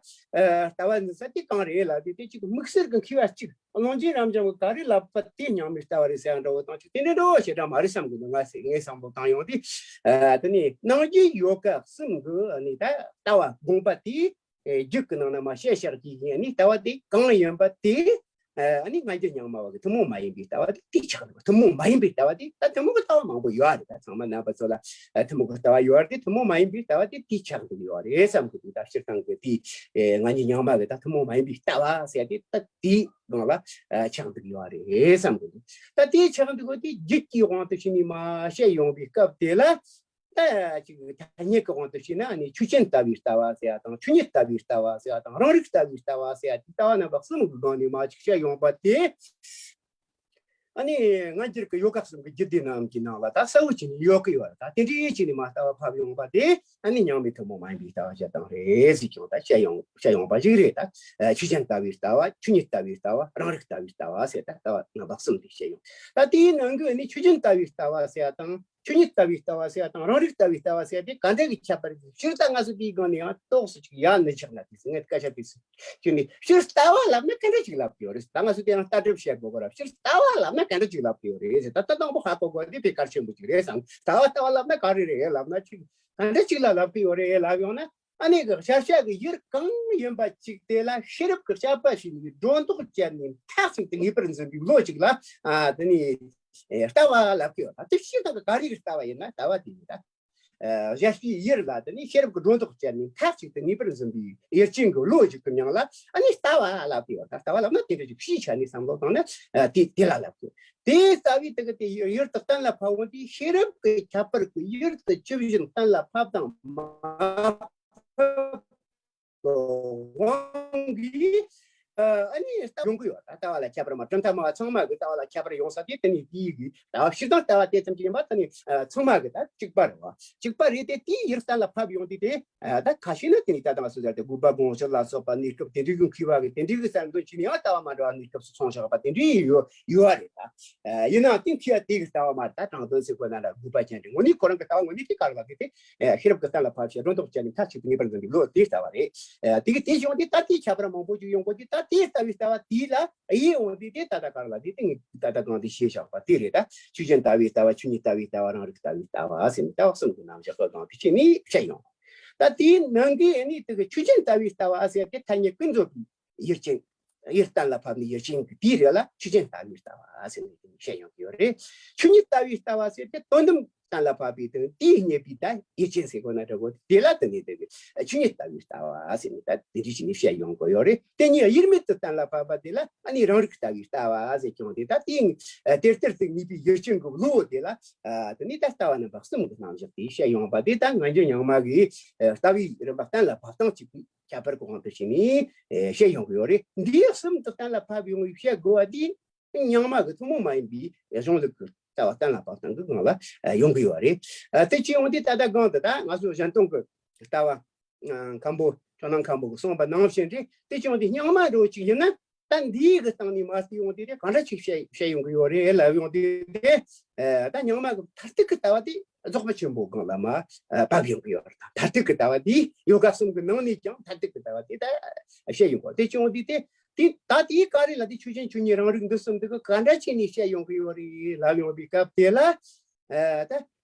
ལྟ་བ་འཛིན་ས་དེ་གང་རེད་ལབ་དུས། དེ་གཅིག་དམིགས་བསལ་གྱི་མཁས་པ་གཅིག་ཀློང་ཆེན་རབ་འབྱམས་ཀྱིས་ག་རེ་ལབ་པ་དེ་རྙིང་མའི་ལྟ་བ་རེད་ཟེར་ཡ་འདྲ་བོ་དང་ཅིག་དེ་འདྲ་འདྲ་བོ་ཞེ་དྲག་མ་རེད་བསམ་གི་འདུག་ང་ཟེར་ངས་བསམ་བློ་བཏང་ཡོང་དུས། ཨ་དེ་ནི་ནང་རྒྱུད་ཡོ་ག་གསུམ་གི་ཨ་ནི་ད་ལྟ་བ་དགོངས་པ་དེ། ཨེ་རྒྱུད་ཀྱི་ནང་ན་མ་བཤད་བཞག་གི་ཡིན། ཨ་ནི་ལྟ་བ་དེ་གང་ཡིན་པ་དེ། ཨ་ནི་སྔ་འགྱུར་རྙིང་མ་བ་གི་ཐུན་མོང་མ་ཡིན་པའི་ལྟ་བ་དེ་དེ་ཆགས་འདུག་ཐུན་མོང་མ་ཡིན་པའི་ལྟ་བ་དེ། ད་ཐུན་མོང་གི་ལྟ་བ་མང་པོ་ཡོད་རེད། ད་ཚང་མ་རྣམ་པ་ཚོ་ལ་ཨ་ཐུན་མོང་གི་ལྟ་བ་ཡོད་རེད་དེ། ཐུན་མོང་མ་ཡིན་པའི་ལྟ་བ་དེ་དེ་ཆགས་འདུག་ཡོད་རེད་བསམ་གི་འདུག་ད་སྤྱིར་བཏང་གི་དེ་ཨེ་སྔ་འགྱུར་རྙིང་མ་གི་ད་ཐུན་མོང་མ་ཡིན་པའི་ལྟ་བ་ཟེར་དེ་ད་དེའི་སྒང་ལ་ཨ་ཆགས་འདུག་ཡོད་རེད་བསམ་གི་འདུག་ད་དེ་ཆགས་འདུག་གོ་དེ་རྒྱུད་ཀྱི་དབང་དུ་བྱས་ནས་མ་བཤད་ཡོང་བའི་སྐབས་དེ་ལ། ད་ཅིག་ཐ་སྙད་ཀྱི་དབང་དུ་བྱས་ན་ནི་ཆོས་ཅན་ལྟ་བའི་ལྟ་བ་ཟེར་ཡ་དང་། ཆོས་ཉིད་ལྟ་བའི་ལྟ་བ་ཟེར་ཡ་དང་། རང་རིག་ལྟ་བའི་ལྟ་བ་ཟེར་ཡ་དེ་ལྟ་བ་རྣམ་པ་གསུམ་གྱི་སྒང་ནས་མ་ཅིག་བཤད་ཡོང་པ་དེ། ཨ་ནི་སྔ་འགྱུར་གྱི་ཡོ་ག་གསུམ་གྱི་རྒྱུད་སྡེ་རྣམས་ཀྱི་ནང་ལ་ད་གསལ་བོ་བྱས་ནས་ཡོད་ཀྱི་ཡོད་རེད། ད་དེ་འདྲའི་བྱས་ནས་མ་ལྟ་བ་ཕབ་ཡོང་པ་དེ་ཨ་ནི་རྙིང་མའི་ཐུན་མོང་མ་ཡིན་པའི་ལྟ་བ་བཤད་སྟངས་རེད་ཟེར་ཀྱང་ད་བཤད་ཡོང་བཤད་ཡོང་པ་ཞིག་རེད། ད་ཆོས་ཅན་ལྟ་བའི་ལྟ་བ། ཆོས་ཉིད་ལྟ་བའི་ལྟ་བ། རང་རིག་ལྟ་བའི་ལྟ་བ་ཟེར་ད་ལྟ་བ་རྣམ་པ་གསུམ་དེ་བཤད་ཡོང་། ད་དེའི་ནང་གི་ཨ་ནི་ཆོས་ཅན་ལྟ་བའི་ལྟ་བ་ཟེར་ཡ་དང་། ཆོས་ཉིད་ལྟ་བའི་ལྟ་བ་ཟེར་ཡ་དང་རང་རིག་ལྟ་བའི་ལྟ་བ་ཟེར་ཡ་དེ་ག་འདྲ་གི་ཁྱད་པར་ཡོད། སྤྱིར་ད་ང་ཚོ་དེའི་སྒང་ནས་ཡང་ཏོག་ཙམ་ཅིག་ཡར་ནི་ཆགས་ན། དེ་ངས་སྐད་ཆ་དེ་ཚོ་ཁྱོད་ནི་སྤྱིར་ལྟ་བ་ལབ་ན་ག་འདྲ་ཅིག་ལབ་ཀྱི་ཡོད་རེད། ད་ང་ཚོ་དེ་ཡང་ལྟ་གྲུབ་བཤད་དགོས་པ་རེད། སྤྱིར་ལྟ་བ་ལབ་ན་ག་འདྲ་ཅིག་ལབ་ཀྱི་ཡོད་རེད་ཟེར། ད་ལྟ་དང་པོ་ཧ་གོ་དགོས་དེ་དཔེ་གལ་ཆེན་པོ་ཅིག་རེད་བསམ། ལྟ་བ་ལྟ་བ་ལབ་ན་ག་རེ་རེད་ལབ་ན། ཅིག་ག་འདྲ་ཅིག་ལ་ལབ་ཀྱི་ཡོད་རེད་ལབ་ཡོང་ན། ཨ་ནི་གི་ཤར་ཤར་གི་ཡུལ་གང་ཡིན་པ་ཅིག་དེ་ལ་ཤེས་རབ་ཀྱི་ཞགས་པ་ཞིག་ནས་སྒྲོ་འདོགས་བཅད་ནས་མཐའ་གཅིག་ཏུ་ངེས་པར་འཛིན་པའི་བློ་ཅིག་ལ་ཨ་དེ་ནི་ཨེ་ལྟ་བ་ལབ་ཀྱི་ཡོད། ད་དེ་ཕྱིར་ད་ག་རེ་གི་ལྟ་བ་ཡིན་ན། ལྟ་བ་དེ་ཡིན་ད། ཨ་ཞར་ཤར་གི་ཡུལ་ལ་དེ་ནི་ཤེས་རབ་ཀྱི་སྒྲོ་འདོགས་བཅད་ནས་མཐའ་གཅིག་ཏུ་ངེས་པར་འཛིན་པའི་ཡུལ་ཅན་གྱི་བློ་ཅིག་གི་མིང་ལ་ཨ་ནི་ལྟ་བ་ལབ་ཀྱི་ཡོད། ད་ལྟ་བ་ལབ་ན་དེ་འདྲ་ཅིག་ཕྱིའི་ཆ་ནས་བསམ་བློ་བཏང་ན་ཨ་དེ་དེ་ལ་ལབ་ཀྱི་ཡོད། དེ་ལྟ་བུའི་དེ་གི་དེ་ཡུལ་དུ་གཏན་ལ་ཕབ་འོང་དུས། ཤེས་རབ་ཀྱི་ཁྱད་པར་གྱི་ཡུལ་དུ་ཇི་བཞིན་གཏན་ལ་ཕབ་དང་མ་ཕབ་ཀྱི་དབང་གིས་ཨ་ནི་ལྟ་ཡོང་གི་ཡོད། ད་ལྟ་བ་ལ་ཁྱད་པར་མ། གྲུབ་མཐའ་སྨྲ་བ་ཚང་མ་གི་ལྟ་བ་ལ་ཁྱད་པར་ཡོང་ས་དེ་དེ་ནི་དེའི་གི་ལྟ་བ་ཕྱིར་དང་ལྟ་བ་དེ་ཙམ་གྱིས་ཡིན་པ། དེ་ནི་ཚང་མ་གི་ད་གཅིག་པ་རེད་བ། གཅིག་པ་རེད་དེ། དེའི་ཡུལ་གཏན་ལ་ཕབ་ཡོང་དུས་དེ། ཨ་ད་ཁ་ཤས་ནི་དེ་ནི་ད་ལྟ་ང་ཚོས་ཟེར་ཏེ་དགོས་པ་དགོངས་གཞི་ལ་སོགས་པ་གནས་སྐབས་དེ་འདྲའི་གི་མཁས་པ་གི་དེ་འདྲའི་གི་གསལ་འདོན་བྱས་ནས་ཡང་ལྟ་བ་མ་འདྲ་བ་གནས་སྐབས་སུ་སོང་བཞག་པ་དེ་འདྲའི་ཡོད་ཡོད་རེད་ད། ཨ་ཡིན་ནའང་དེ་མཁས་པ་དེ་གི་ལྟ་བ་མ་རེད། ད་དྲང་དོན་ཟེར་དགོས་ན་འདྲ། དགོས་པ་ཅན་རེད། དངོས་གནས་ཁོ་རང་གི་ལྟ་བ་དངོས་གནས་དེ་ག་རེ་ལབ་ཀྱི་དེ། ཨ་ཤེས་རབ་ཀྱི་གཏན་ལ་ཕབ་བྱས་སྒྲོ་འདོགས་བཅད་ནས་མཐའ་གཅིག་ཏུ་ངེས་པར་འཛིན་པའི་བློ་དེའི་ལྟ་བ་རེད། ཨ་དེ་གི་དེ་བྱུང་དུས་ད་དེའི་ཁྱད་པར་མང་པོ་ཅིག་ཡོང་གོ་དུས། ད་དེའི་ལྟ་བའི་ལྟ་བ་དེ་ལ་དབྱེ་འོང་དུས་དེ་ད་ལྟ་ག་རེ་ལབ་དུས་དེ་ངས་ད་ལྟ་གོང་དུ་བཤད་བཞག་པ་དེ་རེད། ད་ཆོས་ཅན་ལྟ་བའི་ལྟ་བ། ཆོས་ཉིད་ལྟ་བའི་ལྟ་བ། རང་རིག་ལྟ་བའི་ལྟ་བ་ཟེར་ནས་ལྟ་བ་གསུམ་གྱི་རྣམ་གཞག་གི་སྒང་དུ་བྱས་ནས་བཤད་ཡོང་། ད་དེའི་ནང་གི་ཨ་ནི་དེ་གི་ཆོས་ཅན་ལྟ་བའི་ལྟ་བ་ཟེར་དེ་ཐ་སྙད་ཀུན་རྫོབ་པའི་ཡུལ་ཅན། ཡུལ་གཏན་ལ་ཕབ་ནས་ཡུལ་ཅན་གྱི་དེའི་རིགས་ལ་ཆོས་ཅན་ལྟ་བའི་ལྟ་བ་ཟེར་ནས་དེ་ནས་བཤད་ཡོང་གི་ཡོད་རེད། ཆོས་ཉིད་ལྟ་བའི་ལྟ་བ་ཟེར་དེ་དོན་དམ་གཏན་ལ་ཕབ་པའི་དོན་དེས་རྙེད་པའི་ད་ཡུལ་ཅན་ཟེར་དགོས་ན་འདྲ་གོ། དེ་ལ་དེ་ནས་དེ་གི་ཆོས་ཉིད་ལྟ་བའི་ལྟ་བ་ཟེར་ནས་ད་དེ་འདྲ་བྱས་ནས་བཤད་ཡོང་གི་ཡོད་རེད། དེ་གཉིས་དབྱེར་མེད་དུ་གཏན་ལ་ཕབ་པ་དེ་ལ་ཨ་ནི་རང་རིག་ལྟ་བའི་ལྟ་བ་ཟེར་ཀྱང་དེ། ད་དེ་དེར་དེར་དུ་གནས་པའི་ཡུལ་ཅན་གྱི་བློ་དེ་ལ་ཨ་དེ་ནས་ད་ལྟ་བ་རྣམ་པ་གསུམ་གྱི་རྣམ་གཞག་དེ་བཤད་ཡོང་པ་དེ། ད་སྔ་འགྱུར་རྙིང་མ་གི་ལྟ་བའི་རིམ་པ་གཏན་ལ་ཕབ་སྟངས་གཅིག་པུའི་ཁྱད་པར་གྱི་དབང་དུ་བྱས་ནས་བཤད་ཡོང་གི་ཡོད་རེད། འདིའི་གསུམ་དུ་གཏན་ལ་ཕབ་ཡོང་བའི་བཤད་དགོས་པ་དེ་རྙིང་མ་གི་ཐུན་མོང་མ་ཡིན་པའི་གཞུང་ལུགས་ཀྱི་ལྟ་བ་གཏན་ལ་ཕབ་སྟངས་ཀྱི་སྒང་ལ་ཡོང་གི་ཡོད་རེད། དེ་བྱས་ཡོང་དུས་ད་ལྟ་གོང་དུ་ད་ང་ཚོ་གཞན་སྟོང་གི་ལྟ་བ་མཁན་པོ་ཇོ་ནང་མཁན་པོ་གིས་གསུངས་པ་ནང་བཞིན་རེད། དེ་བྱས་ཡོང་དུས་རྙིང་མ་འདྲ་བོ་ཅིག་ཡིན་ན། ད་འདིའི་གི་སྟེང་ནས་མར་བལྟས་ཡོང་དུས་དེ་གང་འདྲ་ཅིག་བཤད་བཤད་ཡོང་གི་ཡོད་རེད་ལབ་ཡོང་དུས་དེ། ཨ་ད་རྙིང་མ་གི་མཐར་ཐུག་གི་ལྟ་བ་དེ་རྫོགས་པ་ཆེན་པོའི་སྒང་ལ་མར་ཨ་བབས་ཡོང་གི་ཡོད་རེད། ད་མཐར་ཐུག་གི་ལྟ་བ་དེ་ཡོ་ག་གསུམ་གི་ནང་ནས་ཀྱང་མཐར་ཐུག་གི་ལྟ་བ་དེ་ད་བཤད་ཡོང་གི། དེ་བྱུང་དུས་དེ་དེ་ད་དེའི་ག་རེ་ལ་དེ་ཆོས་ཅན་ཆོས་ཉིད་རང་རིག་འདི་གསུམ་དེ་གི་ག་འདྲ་བྱས་ནས་བཤད་ཡོང་གི་ཡོད་རེད་ལབ་ཡོང་བའི་སྐབས་དེ་ལ། ཨ་ད་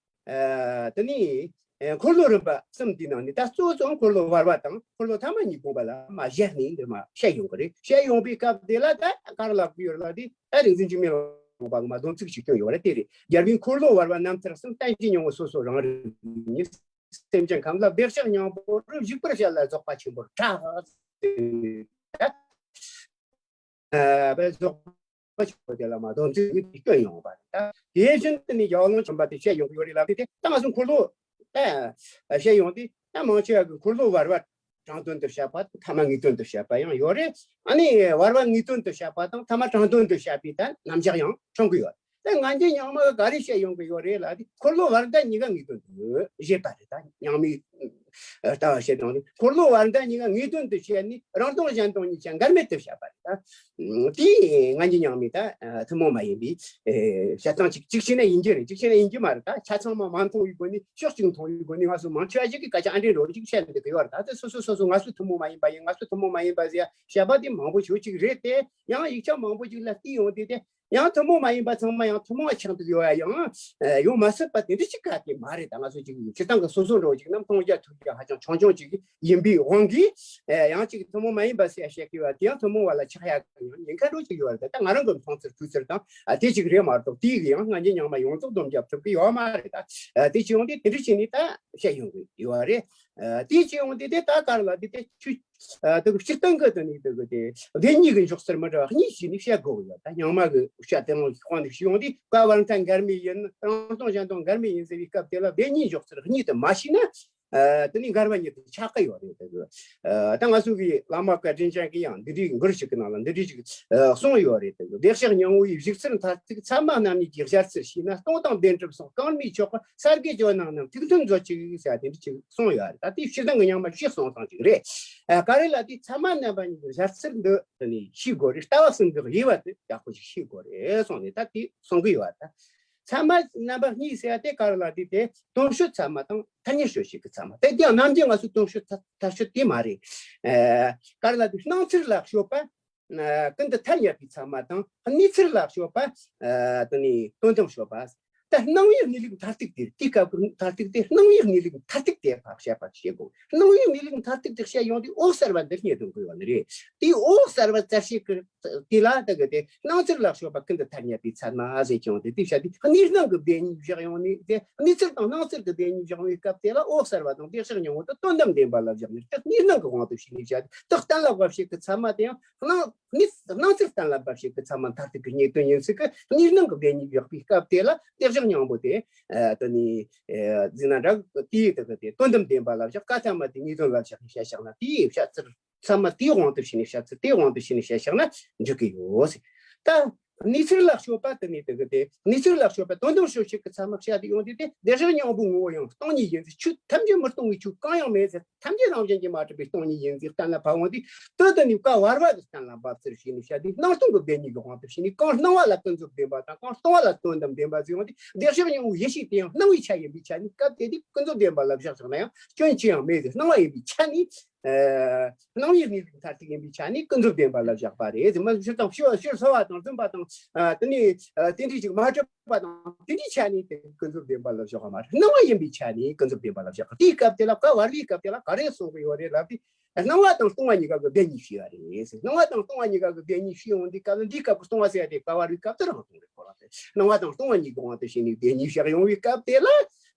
ཨ་དེ་ནི། འཁོར་ལོ་རིམ་པ་གསུམ་དེའི་ནང་ནས་ད་གཙོ་བོ་ཙམ་འཁོར་ལོ་བར་པ་དང་འཁོར་ལོ་ཐ་མ་གཉིས་དགོངས་པ་ལ་མ་བཞག་ནས་འདི་མ་བཤད་ཡོང་གི་རེད། བཤད་ཡོང་པའི་སྐབས་དེ་ལ་ད་ག་རེ་ལབ་ཀྱི་ཡོད་རེད་ལབ་དུས་ད་རིག་འཛིན་འཇིགས་མེད་ལུང་པ་གི་མ་སྡོམ་ཚིག་ཅིག་བསྐྱོན་ཡོད་རེད། དེ་རེད། རྒྱལ་བའི་འཁོར་ལོ་བར་པ་རྣམ་ཐར་གསུམ། བསྟན་བཅོས་སྙིང་པོ་སོ་སོ་རང་རིག་ཉིད། སེམས་ཅན་ཁམས་ལ་བདེ་གཤེགས་སྙིང་པོ་རུ་བཞུགས་པར་བྱ་ལ་རྫོགས་པ་ཆེན་པོར་གྲགས། ཨ་རྫོགས་པ་ཆེན་པོ་དེ་ལ་མ་སྡོམ་ཚིག་བསྐྱོན་ཡོང་བ་རེད། ད་དེ་བཞིན་དུ་ནི་ཡར་ཀླུང་ཆེན་པོ་དེ་བཤད་ཡོང་གི་ཡོད་རེད་ལབ་དུས་དེ་ད་ང་ཚོ་འཁོར་ལོ་ད་བཤད་ཡོང་དུས་ད་མང་ཆེ་བ་གི་འཁོར་ལོ་བར་པ་དྲང་དོན་དུ་བཤད་པ་དང་ཐ་མ་ངེས་དོན་དུ་བཤད་པ་ཡང་ཡོད་རེད། ཨ་ནི་བར་པ་ངེས་དོན་དུ་བཤད་པ་དང་ཐ་མ་དྲང་དོན་དུ་བཤད་པའི་ད་རྣམ་གཞག་ཡང་བྱུང་གི་ཡོད། ད་ང་ཚོའི་རྙིང་མ་ག་རེ་བཤད་ཡོང་གི་ཡོད་རེད་ལབ་དུས་འཁོར་ལོ་བར་ཟླ་གཉིས་ཀ་ངེས་དོན་དུ་བཞེད་པ་རེད། ད་རྙིང་མའི་ལྟ་བ་བཤད་དང་འཁོར་ལོ་བར་ཟླ་གཉིས་ཀ་ངེས་དོན་དུ་བཤད་ནས་རང་སྟོང་གཞན་སྟོང་གཉིས་ཆ་འགལ་མེད་དུ་བཤད་པ་རེད། ད་དེ་ང་ཚོའི་རྙིང་མའི་ད་ཐུན་མོང་མ་ཡིན་པའི་བཤད་སྟངས་གཅིག་གཅིག་བྱས་ན་ཡིན་གྱི་རེད། གཅིག་བྱས་ན་ཡིན་གྱི་མ་རེད། ད་ཆ་ཚང་མ་མ་མཐོང་བའི་སྒོ་ནས་ཕྱོགས་གཅིག་མཐོང་བའི་སྒོ་ནས་ང་ཚོ་མང་ཆེ་བ་ཞིག་གིས་སྐད་ཆ་ཨ་འདྲ་འདྲ་བོ་ཅིག་བཤད་འདུག་གི་ཡོད་རེད། ད་དེ་སོ་སོ་སོ་སོ་ང་ཚོ་ཐུན་མོང་མ་ཡིན་པ་ཡིན། ང་ཚོ་ཐུན་མོང་མ་ཡིན་པ་ཟེར་བཤད་པ་དེ་མང་པོ་ཞིག་ཅིག་རེད་དེ། ཡང་ཡིག་ཆ་མང་པོ་ཅིག་ལ་བལྟས་ཡོང་དུས་དེ། ཡང་ཐུན་མོང་མ་ཡིན་པ་ཚང་མ་ཡང་ཐུན་མོང་བ་ཆགས་འདུག་ཡོད་ཡ་ཡང་ཡོང་མ་སྲིད་པ་དེ་འདྲ་ཅིག་ག་དེ་མ་རེད། ད་ང་ཚོ་ཅིག་སྤྱིར་བཏང་གི་སོ་སོ་འདྲ་བོ་ཅིག་ནམ་མཐོང་རྒྱ་ཐོས་རྒྱ་ཧ་ཅང་ཆུང་ཆུང་ཅིག་ཡིན་པའི་དབང་གིས་ཡང་ཅིག་ཐུན་མོང་མ་ཡིན་པ་ཟེར་བཤད་ཀྱི་ཡོད་པ་དེ་ཡང་ཐུན་མོང་བ་ལ་ཆགས་ཡ་གི་ཡང་ཉེན་ཁ་འདྲ་བོ་ཅིག་ཡོད་རེད། ད་ང་རང་གི་མཐོང་ཚུལ་ཐོས་ཚུལ་དང་དེ་ཅིག་རེད་མ་གཏོགས་དེའི་གི་ཡང་ང་ཚོའི་རྙིང་མ་ཡོངས་རྫོགས་སྡོམ་རྒྱབ་ཐུབ་ཀྱི་ཡོད་མ་རེད། ད་དེ་བྱས་ཡོང་དུས་དེ་འདྲ་བྱས་ནས་ད་བཤད་ཡོང་གི་ཡོད་རེད། དེ་བྱས་ཡོང་དུས་དེ་ད་ག་རེ་ལབ་དུས་དེ་ཆུ། ཨ་དེ་གི་སྤྱིར་བཏང་གི་དེ་ནི་དེ་གི་དེ་བདེན་གཉིས་ཀྱི་འཇོག་ཚུལ་མི་འདྲ་བ་གཉིས་བྱས་ནས་བཤད་དགོས་ཡོད། ད་རྙིང་མ་གི་བཤད་དེ་མོ་དཔང་དུ་ཞུས་ཡོང་དུས་བཀའ་བར་མཐའ་འགལ་མེད་ཡིན། རང་སྟོང་གཞན་སྟོང་འགལ་མེད་ཡིན་ཟེར་བའི་སྐབས་དེ་ལ་བདེན་གཉིས་འཇོག་ཚུལ་གཉིས་དེ་མ་ཤེས་ན། ཨ་དེ་ནི་འགལ་བ་གཉིས་དེ་ཆགས་ཀྱི་ཡོད་རེད། དེ་གི་ཨ་ད་ང་ཚོ་གི་བླ་མ་བཀའ་དྲིན་ཅན་གྱིས་ཡང་འདི་འདྲའི་མགུར་ཞིག་གི་ནང་ལ་འདི་འདྲའི་ཞིག་ཨ་གསུངས་ཡོད་རེད། དེ་གི་བདེ་གཤེགས་སྙིང་པོ་ཡི་བཞུགས་ཚུལ་མཐར་ཐུག་ཚད་མ་རྣམ་གཉིས་ཀྱི་སྦྱར་ཚུལ་ཤེས་ན། སྟོང་དང་བདེན་གྲུབ་སོགས་གང་རྨིས་ཆོག་པ། གསལ་དགེ་ཇོ་ནང་རྣམས་ཐུགས་མཐུན་མཛོད་ཅིག་ཟེར་དེ་འདྲ་ཅིག་གསུངས་ཡོད་རེད། ད་དེ་སྤྱིར་བཏང་གི་རྙིང་མ་ཞིག་གསུངས་སྟངས་ཅིག་རེད། ཨ་ག་རེ་ལ་དེ་ཚད་མ་རྣམ་པ་གཉིས་ཀྱི་སྦྱར་ཚུལ་འདི་དེ་ནི་ཤེས་དགོས་རེད། ལྟ་བ་གསུམ་གྱི་དབྱེ་བ་དེ་ཡག་པོ་ཞིག་ཤེས་དགོས་རེད་གསུངས་ནས་ད་དེ་གསུང་གི་ཡོད་རེད། ད་ཚད་མ་རྣམ་པ་གཉིས་ཟེར་དེ་ག་རེ་ལ་དེ་དེ་དོན་སྤྱོད་ཚད་མ་དང་ཐ་སྙད་སྤྱོད་བྱེད་ཀྱི་ཚད་མ། དེ་དེའང་ནམ་རྒྱུན་ང་ཚོས་དོན་སྤྱོད་ཐ་ཐ་སྤྱོད་དེ་མ་རེད། ཨ་ག་རེ་ལ་དེ་སྣང་ཚུལ་ལ་སྤྱོད་པ། ཨ་ཀུན་ཏུ་ཐ་སྙད་པའི་ཚད་མ་དང་གནས་ཚུལ་ལ་སྤྱོད་པ། ཨ་དེ་ནས་དོན་དམ་སྤྱོད་པ། ད་སྣང་བའི་གནས་ལུགས་མཐར་ཐུག་དེ་རེད། དེའི་སྐབས་ཀྱི་མཐར་ཐུག་དེ་སྣང་བའི་གནས་ལུགས་མཐར་ཐུག་དེ་ཕར་བཤད་པ་བྱེད་དགོས། སྣང་བའི་གནས་ལུགས་མཐར་ཐུག་དེ་བཤད་ཡོང་དུས་འོད་གསལ་བ་འདི་རྙེད་དོན་དགོས་པ་ནི་རེད། དེའི་འོད་གསལ་བ་བཙལ་བྱེད་ཀྱི་དེ་ལ་ད་གི་དེ་སྣང་ཚུལ་ལ་སྤྱོད་པ་ཀུན་ཏུ་ཐ་སྙད་པའི་ཚད་མ་ཟེར་ཀྱང་དེ་དེ་བཤད་དུས་གནས་སྣང་གི་བདེན་གཉིས་བཞག་ཡོང་ནས་དེ་གནས་ཚུལ་དང་སྣང་ཚུལ་གྱི་བདེན་གཉིས་བཞག་པའི་སྐབས་དེ་ལ་འོད་གསལ་བ་དང་བདེ་གཤེགས་སྙིང་པོ་དེ་དོན་དམ་བདེན་པ་ལ་བཞག་ནས་དེ་གནས་སྣང་གི་དབང་དུ་བྱས་ནས་བཤད་དེ་གཏན་ལ་དབབ་བྱེད་ཀྱི་ཚད་མ་དེ་ཡང་སྣང་གནས་སྣང་ཚུལ་གཏན་ལ་དབབ་བྱེད་ཀྱི་ཚད་མ་མཐར་ཐུག་གི་རྙེད་དོན་ཡིན་ཚུལ་གྱི་གནས་སྣང་གི་བདེན་གཉིས་བཞག་པའི་སྐབས་དེ་ལ་བདེ་གཤེགས་སྙིང་པོ་དེ་ཨ་དེ་ནི་ཨ་འཛིན་ན་འདྲ་དེའི་དེ་གི་དེ་དོན་དམ་བདེན་པ་ལ་བཞག། བཀའ་ཐ་མ་དེ་ངེས་དོན་ལ་བཞག་ནས་བཤད་བཞག་ན་དེའི་བཤད་ཚུལ་ཚད་མ་དེའི་དབང་དུ་བྱས་ནས་བཤད་ཚུལ་དེའི་དབང་དུ་བྱས་ནས་བཤད་བཞག་ན་འགྲིག་གི་ཡོད། ད་གནས་ཚུལ་ལ་སྤྱོད་པ་དེ་ནི་དེ་གི་དེ་གནས་ཚུལ་ལ་སྤྱོད་པ་དོན་དམ་སྤྱོད་བྱེད་ཀྱི་ཚད་མ་བཤད་དེ་ཡོང་དུས་དེ་བདེ་གཤེགས་སྙིང་པོའི་ངོ་བོ་ཡང་སྟོང་ཉིད་ཡིན་ཚུལ། ཆོས་ཐམས་ཅད་མི་སྟོང་བའི་ཆོས་གང་ཡང་མེད་ཟེར། ཐམས་ཅད་རང་བཞིན་གྱིས་མ་གྲུབ་པའི་སྟོང་ཉིད་ཡིན་ཟེར་གཏན་ལ་ཕབ་འོང་དུས་དེ་དེ་ནི་བཀའ་བར་པ་གི་གཏན་ལ་དབབ་ཚུལ་བྱས་ནས་བཤད་དུས་སྣང་སྟོང་གི་བདེན་གཉིས་ཀྱི་དབང་དུ་བྱས་ནས་གང་སྣང་བ་ལ་ཀུན་རྫོབ་བདེན་པ་དང་གང་སྟོང་བ་ལ་དོན་དམ་བདེན་པ་ཟེར་འོང་དུས་བདེ་གཤེགས་སྙིང་པོའི་ཡེ་ཤེས་དེ་ཡང་སྣང་བའི་ཆ་ཡིན་པའི་ཆ་ནས་སྐབས་དེ་དུས་ཀུན་རྫོབ་བདེན་པ་ལ་བཞག་བཞག་ན་ཡང་སྐྱོན་ཅི་ཡང་མེད་ཟེར། སྣང་བ་ཡིན་པའི་ཆ་ནས་ཨ་སྣང་བའི་གནས་ལུགས་མཐར་ཐུག་ཡིན་པའི་ཆ་ནས་ཀུན་རྫོབ་བདེན་པ་ལ་བཞག་པ་རེད་ཟེར། མ་གཞི་དང་ཕྱི་ཕྱིར་ཚོར་བ་དང་བརྫུན་པ་དང་ཨ་དེ་ནས་ཨ་དེ་འདྲའི་ཅིག་མ་གྲུབ་པ་དང་དེ་འདྲའི་ཆ་ནས་དེ་ཀུན་རྫོབ་བདེན་པ་ལ་བཞག་པ་མ་རེད། སྣང་བ་ཡིན་པའི་ཆ་ནས་ཀུན་རྫོབ་བདེན་པ་ལ་བཞག་པ། དེའི་སྐབས་དེ་ལ་བཀའ་བར་པའི་སྐབས་དེ་ལ་ག་རེ་གསུང་གི་ཡོད་རེད་ལབ་དུས། སྣང་བ་དང་སྟོང་བ་གཉིས་ཀ་གི་བདེན་གཉིས་ཞུས་པ་རེད། སྣང་བ་དང་སྟོང་བ་གཉིས་ཀ་གི་བདེན་གཉིས་ཞུས་ཡོང་དུས་སྐབས་ལ་འདིའི་སྐབས་ཀྱི་སྟོང་བ་ཟེར་ཡ་དེ་བཀའ་བར་པའི་སྐབས་དེ་རང་སྟོང་རེད། ཁོ་རང་དེ་སྣང་བ་དང་སྟོང་བ་གཉིས་ཀྱི་དབང་དུ་བྱས་ནས་བདེན་གཉིས་བཞག་ཡོང་བའི་སྐབས་དེ་ལ།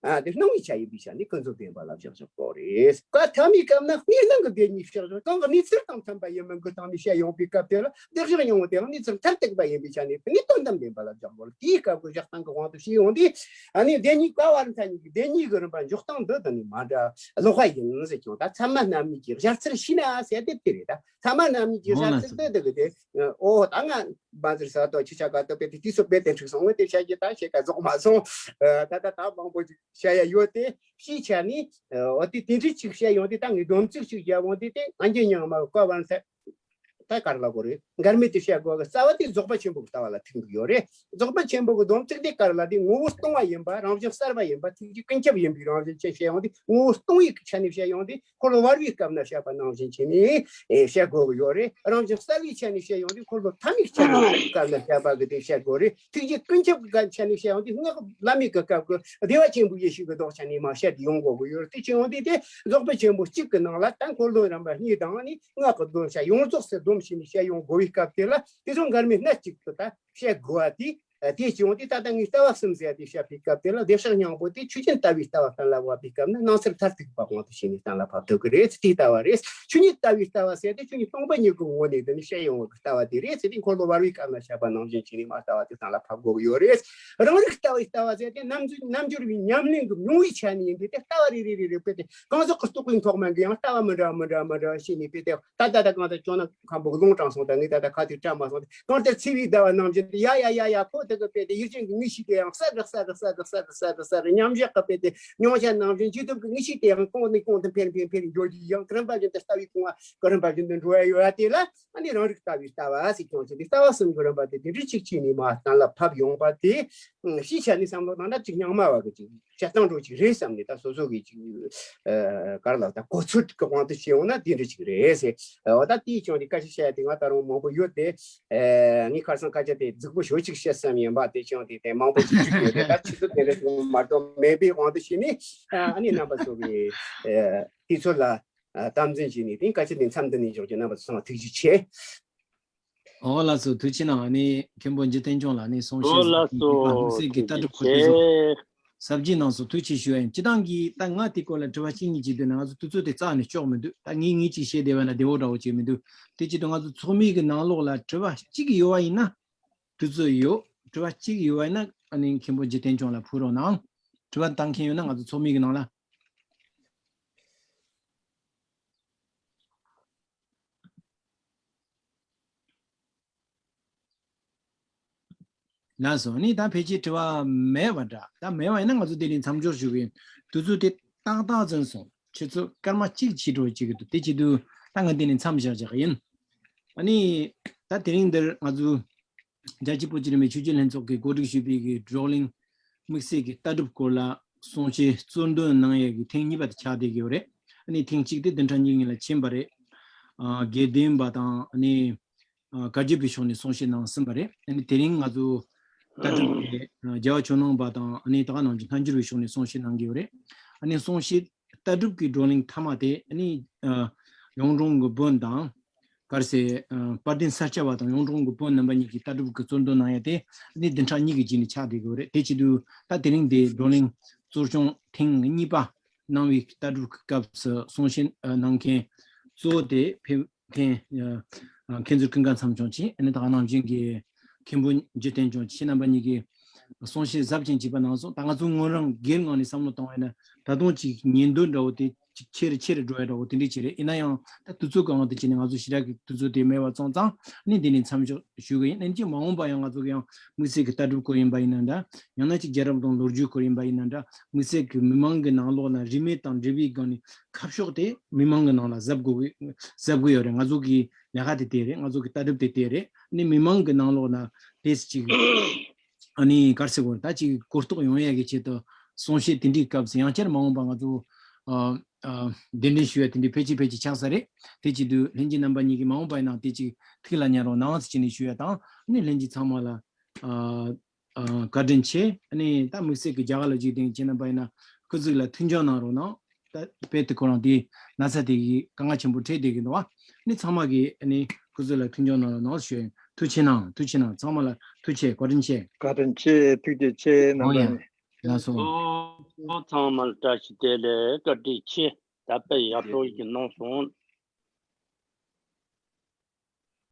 ཨ་དེ་སྣང་བའི་ཆ་ཡིན་པའི་ཆ་ནས་ཀུན་རྫོབ་བདེན་པ་ལ་བཞག་ཆོག་གོ་རེད། བཀའ་ཐ་མའི་སྐབས་ན་གནས་སྣང་གི་བདེན་གཉིས་བཞག་ཆོག། གང་གི་གནས་ཚུལ་དང་མཐུན་པ་ཡིན་མིན་གྱི་སྟེང་ནས་བཤད་ཡོང་བའི་སྐབས་དེ་ལ་བདེ་གཤེགས་སྙིང་པོ་དེ་ལ་གནས་ཚུལ་མཐར་ཐུག་པ་ཡིན་པའི་ཆ་ནས་དེ་ནི་དོན་དམ་བདེན་པ་ལ་བཞག་གོ། དེའི་སྐབས་ཀྱི་བཞག་སྟངས་ཀྱི་དབང་དུ་བྱས་ཡོང་དུས། ཨ་ནི་བདེན་གཉིས་བཀའ་བར་མཐའ་གཉིས་ཀྱི་བདེན་གཉིས་ཀྱི་རིམ་པ་འཇོག་སྟངས་འདི་དེ་ནི་མ་འདྲ་ལོགས་པ་ཡིན་ཟེར་ཀྱང་། ད་ཚད་མ་རྣམ་གཉིས་ཀྱི་སྦྱར་ཚུལ་ཤེས་ན་ཟེར་དེ་དེ་རེད། ད་ཚད་མ་རྣམ་གཉིས་ཀྱི་སྦྱར་ཚུལ་དེ་དེ་གི་དེ་ཨོ་ད་ང་བཛྲ་ས་ཏྭ་ཁྱེད་ཅག་ག་ཏོ་པེ་དེ་དུས་སུ་པེ་དེ་འཁྲུག་སོང་བས་དེ་བཤད་རྒྱུ་ད་བཤད་ཀ་རྫོགས་མ་སོང་། ད་ད་ད་མང་པོ་ཞིག་བཤད་ཡ་ཡོད་དེ། ཕྱིའི་ཆ་ནས་འོ་དེ་དེ་འདྲ་ཅིག་བཤད་ཡོང་དུས་ད་ངས་སྡོམ་ཚིག་ཅིག་བརྒྱབ་འོང་དུས་དེ་ཨན་ཇེ་ཉང་མ་བཀའ་བར་མཐའ་ ད་ག་རེ་ལབ་དགོས་རེད། འགལ་མེད་དུ་བཤད་དགོས་གི་རྩ་བ་དེ་རྫོགས་པ་ཆེན་པོ་གི་ལྟ་བ་ལ་ཐུག་འདུག་ཡོད་རེད། རྫོགས་པ་ཆེན་པོ་གི་སྡོམ་ཚིག་དེ་ག་རེ་ལབ་དེ་ངོ་བོ་སྟོང་པ་ཡིན་པ། རང་བཞིན་གསལ་བ་ཡིན་པ། ཐུགས་རྗེ་ཀུན་ཁྱབ་ཡིན་པའི་རང་བཞིན་ཅན་བཤད་ཡོང་དུས། ངོ་བོ་སྟོང་པའི་ཆ་ནས་བཤད་ཡོང་དུས། འཁོར་ལོ་བར་པའི་སྐབས་ན་བཤད་པ་ནང་བཞིན་བྱས་ནས་ཨེ་བཤད་དགོས་ཀྱི་ཡོད་རེད། རང་བཞིན་གསལ་བའི་ཆ་ནས་བཤད་ཡོང་དུས། འཁོར་ལོ་ཐ་མའི་ཆ་ནས་སྐབས་ན་བཤད་པ་གི་དེ་བཤད་དགོས་རེད། ཐུགས་རྗེ་ཀུན་ཁྱབ་ཀྱི་ཆ་ནས་བཤད་ཡོང་དུས། སྔགས་བླ་མེད་ཀྱི་སྐབས་ཀྱི་བདེ་བ་ཆེན་པོའི་ཡེ་ཤེས་ཀྱི་མདོ་ཆ་ནས་མར་བཤད་དེ་ཡོང་དགོས་ཀྱི་ཡོད་རེད། དེ་བྱས་ཡོང་དུས་དེ་རྫོགས་པ་ཆེན་པོ་གཅིག་གི་ནང་ལ་ད་འཁོར་ལོ་རིམ་པ་གཉིས་དང་ནི་སྔགས་ཀྱི་སྡོམ་བྱ་ཡོངས་རྫོགས་སུ་སྡོམ་བྱས་ནས་བཤད་ཡོང་དགོས་པའི་སྐབས་དེ་ལ། དེ་ཚོ་འགལ་མེད་སྣ་གཅིག་ཏུ་ད་བཤད་དགོས་པ་དེ། ཨ། དེ་བྱུང་སྟེ་ད་ལྟ་ངས་ལྟ་བ་གསུམ་ཟེར་ཏེ་བཤད་པའི་སྐབས་དེ་ལ། བདེ་གཤེགས་སྙིང་པོ་དེ་ཆོས་ཅན་ལྟ་བུའི་ལྟ་བ་གཏན་ལ་དབབ་པའི་སྐབས་ན་སྣང་ཚུལ་མཐར་ཐུག་པ་དབང་དུ་བྱས་ནས་གཏན་ལ་ཕབ་ཐུབ་ཀྱི་རེད། དེའི་ལྟ་བ་རེད། ཆོས་ཉིད་ལྟ་བུའི་ལྟ་བ་ཟེར་ཏེ་ཆོས་ཉིད་སྟོང་པ་ཉིད་ཀྱི་ངོ་ནས་དེ་ནི་བཤད་ཡོང་བའི་ལྟ་བ་དེ་རེད་ཟེར་ཏེ། འཁོར་ལོ་བར་པའི་སྐབས་ན་བཤད་པ་ནང་བཞིན་བྱས་ནས་མར་ལྟ་བ་དེ་གཏན་ལ་ཕབ་དགོས་ཀྱི་ཡོད་རེད། རང་རིག་ལྟ་བུའི་ལྟ་བ་ཟེར་ཏེ་རྣམ་འགྱུར་རྣམ་འགྱུར་བའི་ཉམས་ལེན་གྱི་མྱོང་བའི་ཆ་ནས་ཡིན་པས་དེ། ལྟ་བ་རེ་རེ་རེ་རེ་བྱས་ཏེ་གང་ཟག་གི་རྟོག་པའི་མཐོང་སྨོན་གྱི་ཡང་ལྟ་བ་མི་འདྲ་མི་འདྲ་མི་འདྲ་བྱས་ནས་བྱས་ཏེ། ད་ལྟ་ད་གང་ལྟར་ཇོ་ནང་མཁན་པོ་གི་ལུང་དྲངས་སོང་། ད་ངས་ད་ལྟ་ཁ་ཐུག་དྲན་མ་སོང་། ད་གང་ལྟར་འཚེ་བའི་ཟླ་བ་ནང་བཞིན་དུ། ཡ་ཡ་ཡ་ཡ། ཁོ་དེ་གི་དཔེ་དེ་ཡུལ་ཅན་གྱི་ངེས་ཤེས་དེ་ཡང་གསལ་རུ་གསལ་རུ་གསལ་རུ་གསལ་རུ་གསལ་རུ་གསལ་རུ། མཉམ་བཞག་གི་དཔེ་དེ་མྱོང་བྱ་ནང་བཞིན་བྱེད་ཐུབ་ཀྱི་ངེས་ཤེས་དེ་ཡང་གོང་ནས་གོང་དུ་འཕེལ་འཕེལ་འཕེལ་འགྱོ་རྒྱུ་ཡང་། གོ་རིམ་པ་བཞིན་དུ་ལྟ་བའི་གོང་བ་གོ་རིམ་པ་བཞིན་དུ་འགྲོ་ཡ་ཡོད་པ་དེ་ལ། ཨ་ནི་རང་རིག་ལྟ་བུའི་ལྟ་བ་ཟེར་ཀྱང་བྱས་ཏེ། ལྟ་བ་གསུམ་གྱི་རིམ་པ་དེ་དེ་འདྲ་གཅིག་བྱས་ནས་མར་གཏན་ལ་ཕབ་ཡོང་པ་དེ། ཨ། སྤྱིའི་ཆ་ནས་བསམ་བློ་བཏང་ན་ཅིག་རྙིང་མ་བ་གི་ཅིག་བྱེད་སྟངས་འདྲ་ཅིག་རེད་བསམ་ནས། ད་སོ་སོ་གི་ཅིག་ཨ། ག་རེ་ལབ། ད་གོ་ཚོད་ཀྱི་དབང་དུ་བྱས་ཡོང་ན་དེ་འདྲ་ཅིག་རེད་ཟེར། འོ། ད་དེའི་ཆུང་དེ་སྐད་ཆ་བཤད་ཡ་དེ་ང་ད་རུང་མང་པོ་ཡོད་དེ། ཨ། ངས་ཁ་སང་སྐད་ཆ་དེ་རྫིག་པོ་ཞེ་པོ་ཅིག་བཤད་བསམ་ཡིན་པ། དེ་ཆུང་དེ་དེ་མང་པོ་ཅིག་བཤད་ཡོད་དེ། ད་ཆུ་ཚོད་དེ་འདྲ་ཞིག་མ་གཏོགས་མེད་པའི་དབང་དུ་བྱས་ནས། ཨ་ནི་རྣམ་པ་ཚོ་གི་ཨ། དུས་ཚོད་ལ་ཨ། དམ་འཛིན་བྱས་ནས། དེ་སྐད་ཆ་དེ་མཚམས་འདི་ནས་འཇོག་རྒྱུ། རྣམ་པ་ཚོ་ཚང་མ་ཐུགས་རྗེ་ཆེ། ཨོ་ལགས་སོ། ཐུགས་རྗེ་གནང་། ཨ་ནི་མཁན་པོ་འཇིག་རྟེན་སྐྱོང་ལགས་ནས་གསུང་བཤད། ཨོ་ལགས་སོ། དམིགས་བསལ་གྱི་ལྟ་གྲུབ་སྐོར་དེ་ཚོ་ཐུགས་རྗེ་ཆེ། ཟབ་རྒྱས་གནང་སོང་། ཐུགས་རྗེ་ཆེ་ཞུ་ཡ་ཡིན། སྤྱིར་བཏང་གི་ད་ང་དེ་སྐོར་ལ་དྲི་བ་གཅིག་གཉིས་ཅིག་འདུག་ན། ང་ཚོ་དུས་ཚོད་དེ་རྩ་ནས་ལྕོགས་མི་འདུག་ད་ངས་ངས་ཅིག་བཤད་བསྡད་པ་ན་བདེ་བོ་འདྲ་བོ་ཅིག་མི་འདུག་དེ་བྱེད་དུས་ང་ཚོ་ཚོགས་མི་གི་ནང་ལོགས་ལ་དྲི་བ་གཅིག་ཡོད་པ་ཡིན་ན། དུས་ཚོད་ཡོད། དྲི་བ་གཅིག་ཡོད་པ་ཡིན་ན་ཨ་ནི་མཁན་པོ་འཇིག་རྟེན་སྐྱོང་ལ་ཕུལ་རོགས་གནང་། དྲི་བ་བཏང་མཁན་ཡོད་ན་ང་ཚོ་ཚོགས་མི་གི་ནང་ལ། ལགས་སོ། ཨ་ནི་ད་ཕལ་ཆེར་དྲི་བ་མེད་པ་འདྲ། ད་མེད་པ་ཡིན་ན་ང་ཚོ་དེ་ནས་མཚམས་འཇོག་ཞུ་གི་ཡིན། དུས་ཚོད་དེ་ཏག་ཏག་ཟིན་སོང་། ཆུ་ཚོད་སྐར་མ་གཅིག་ཕྱིན་འགྲོ་བྱེད་ཀྱི་འདུག་དེ་བྱེད་དུས་ད་ང་དེ་ནས་མཚམས་བཞག་བཞག་གི་ཡིན། ཨ་ནི་ད་དེ་རིང་འདིར་ང་ཚོ་རྒྱལ་སྤྱིའི་བོད་ཀྱི་རིས་མེད་ཆོས་བརྒྱུད་ལྷན་ཚོགས་ཀྱིས་གོ་སྒྲིག་ཞུས་པའི་གི་བགྲོ་གླེང་། དམིགས་བསལ་གྱི་ལྟ་གྲུབ་སྐོར་ལ་གསུང་བཤད་གཙོ་འདོན་གནང་ཡས་ཀྱི་ཐེངས་གཉིས་པ་དེ་ཆགས་བསྡད་ཀྱི་ཡོད་རེད། ཨ་ནི་ཐེངས་གཅིག་དེ་བདུན་ཕྲག་གཉིས་སྔོན་ལ་ཕྱིན་པ་རེད། ཨ། དགེ་ལྡན་པ་དང་། ཨ་ནི་ཨ། བཀའ་བརྒྱུད་པའི་ཕྱོགས་ནས་གསུང་བཤད་གནང་ཟིན་པ་རེད། ཨ་ནི་དེ་རིང་ང་ཚོ་ལྟ་གྲུབ་ཀྱི་ཨ། རྒྱལ་བ་ཇོ་ནང་པ་དང་། ཨ་ནི་ད་ག་ནང་བཞིན་སྔ་འགྱུར་བའི་ཕྱོགས་ནས་གསུང་བཤད་གནང་གི་ཡོད་རེད། ཨ་ནི་གསུང་བཤད་ལྟ་གྲུབ་ཀྱི་བགྲོ་གླེང་མཐའ་མ་དེ། ཨ་ནི་ཨ། གཡུང་དྲུང་གི་བོན་དང་། ག་རེ་ཟེར། ཨ། དཔལ་ལྡན་ས་སྐྱ་པ་དང་གཡུང་དྲུང་གི་བོན་རྣམ་པ་གཉིས་ཀྱིས་ལྟ་གྲུབ་ཀྱི་གཙོ་འདོན་གནང་ཡ་དེ། ཨ་ནི་བདུན་ཕྲག་གཉིས་ཀྱི་རྗེས་ནས་ཆགས་བསྡད་ཀྱི་ཡོད་རེད། དེ་བྱེད་དུས་ད་དེ་རིང་དེ་བགྲོ་གླེང་གཙོ་སྐྱོང་ཐེངས་གཉིས་པ་གནང་བའི་ལྟ་གྲུབ་ཀྱི་སྐབས་སུ་གསུང་བཤད་གནང་མཁན་གཙོ་བོ་དེ་ཕེབས་མཁན། ཨ། མཁན་ཟུར་ཀུན་དགའ་མཚམས་སྐྱོང་མཆོག་མཆོག་ཨ་ནི་ད་ག་ནང་བཞིན་གྱི་མཁན་པོ་འཇིག་རྟེན་སྐྱོང་མཆོག་མཆོག་རྣམ་པ་གཉིས་ཀྱིས་གསུང་བཤད་ཟབ་ཅིང་རྒྱས་པ་གནང་སོང་། ད་ང་ཚོ་ངོས་རང་སྒེར་ངོས་ནས་བསམ་བློ་བཏང་བ་ཡིན་ན། ད་དུང་ཅིག་ཉིན་དུ་འདྲ་བོ་དེ་ཅིག་ཆེ་རུ་ཆེ་རུ་འགྲོ་ཡ་འདྲ་བོ་དེ་འདྲ་ཅིག་རེད། ཡིན་ན་ཡང་ད་དུས་ཚོད་གང་དུ་བྱས་ནས་ང་ཚོ་ཞེ་དྲག་གི་དུས་ཚོད་དེ་མེད་པ་སོང་ཙང་། ཨ་ནི་འདི་ནས་མཚམས་འཇོག་ཞུ་གི་ཡིན། ཨ་ནི་ཅིག་མ་འོངས་པ་ཡང་ང་ཚོ་གི་ཡང་དམིགས་བསལ་གྱི་ལྟ་གྲུབ་སྐོར་ཡིན་པ་ཡིན་ན་འདྲ། ཡང་ན་ཅིག་རྒྱལ་རབས་དང་ལོ་རྒྱུས་སྐོར་ཡིན་པ་ཡིན་ན་འདྲ། དམིགས་བསལ་གྱི་མི་མང་གི་ནང་ལོགས་ལ་རིས་མེད་དང་འབྲེལ་བའི་སྒང་ནས་ཁ་ཕྱོགས་དེ་མི་མང་གི་ནང་ལ་གཟབ་དགོས་གི་གཟབ་གི་ཡོད་རེད། ང་ཚོ་གི་ལས་ཀ་དེ་དེ་རེད། ང་ཚོ་གི་ལྟ་གྲུབ་དེ་དེ་རེད། ཨ་ནི་མི་མང་གི་ནང་ལོགས་ལ་དེ་ཅིག་ཨ་ནི་ག་རེ་ཟེར་དགོས་རེད། ད་ཅིག་གོ་རྟོགས་ཡོང་ཡ་གི་ཆེད་དུ་གསུང་བཤད་དེ་འདྲའི་སྐབས་སུ་ཡང་བསྐྱར་མ་འོངས་པ་ང་ཚོ་ཨ་ཨ་གདན་འདྲེན་ཞུ་ཡ་དེ་འདྲའི་ཕལ་ཆེར་ཕལ་ཆེར་ཆགས་ས་རེད། དེ་བྱེད་དུས་ལྷན་རྒྱས་རྣམ་པ་གཉིས་ཀྱིས་མ་འོངས་པ་ཡིན་ན་དེ་ཅིག་ཐུགས་ལ་ཉར་རོགས་གནང་ཟེར་བྱས་ནས་ཞུ་ཡ་དང་། ཨ་ནི་ལྷན་རྒྱས་ཚང་མ་ལ་ཨ་ཨ་བཀའ་དྲིན་ཆེ། ཨ་ནི་ད་དམིགས་བསལ་གྱི་རྒྱ་གར་ལ་བཞུགས་བསྡད་མཁན་རྣམ་པ་ཡིན་ན་སྐུ་གཟུགས་ལ་མཐུན་འགྱུར་གནང་རོགས་གནང་། ད་དཔེ་དེ་ཁོ་རང་དེ་ན་ཚ་དེ་གི་དཀའ་ངལ་ཆེན་པོ་འཕྲད་བསྡད་ཀྱི་འདུག་བ། ཨ་ནི་ཚང་མ་གིས་ཨ་ནི་སྐུ་གཟུགས་ལ་མཐུན་འགྱུར་གནང་རོགས་གནང་ཞུ་ཡ་ཡིན། ཐུགས་རྗེ་གནང་། ཐུགས་རྗེ་གནང་། ཚང་མ་ལ་ཐུགས་རྗེ་ཆེ། བཀའ་དྲིན་ཆེ། བཀའ་དྲིན་ཆེ། ཐུགས་རྗེ་ཆེ། རྣམ་པ་ཡིན། ལགས་སོ། ཨོ། ཚང་མ་ལ་བཀྲ་ཤིས་བདེ་ལེགས། བཀའ་དྲིན་ཆེ། ད་དཔེ་ཡག་པོ་ཞིག་གནང་སོང་།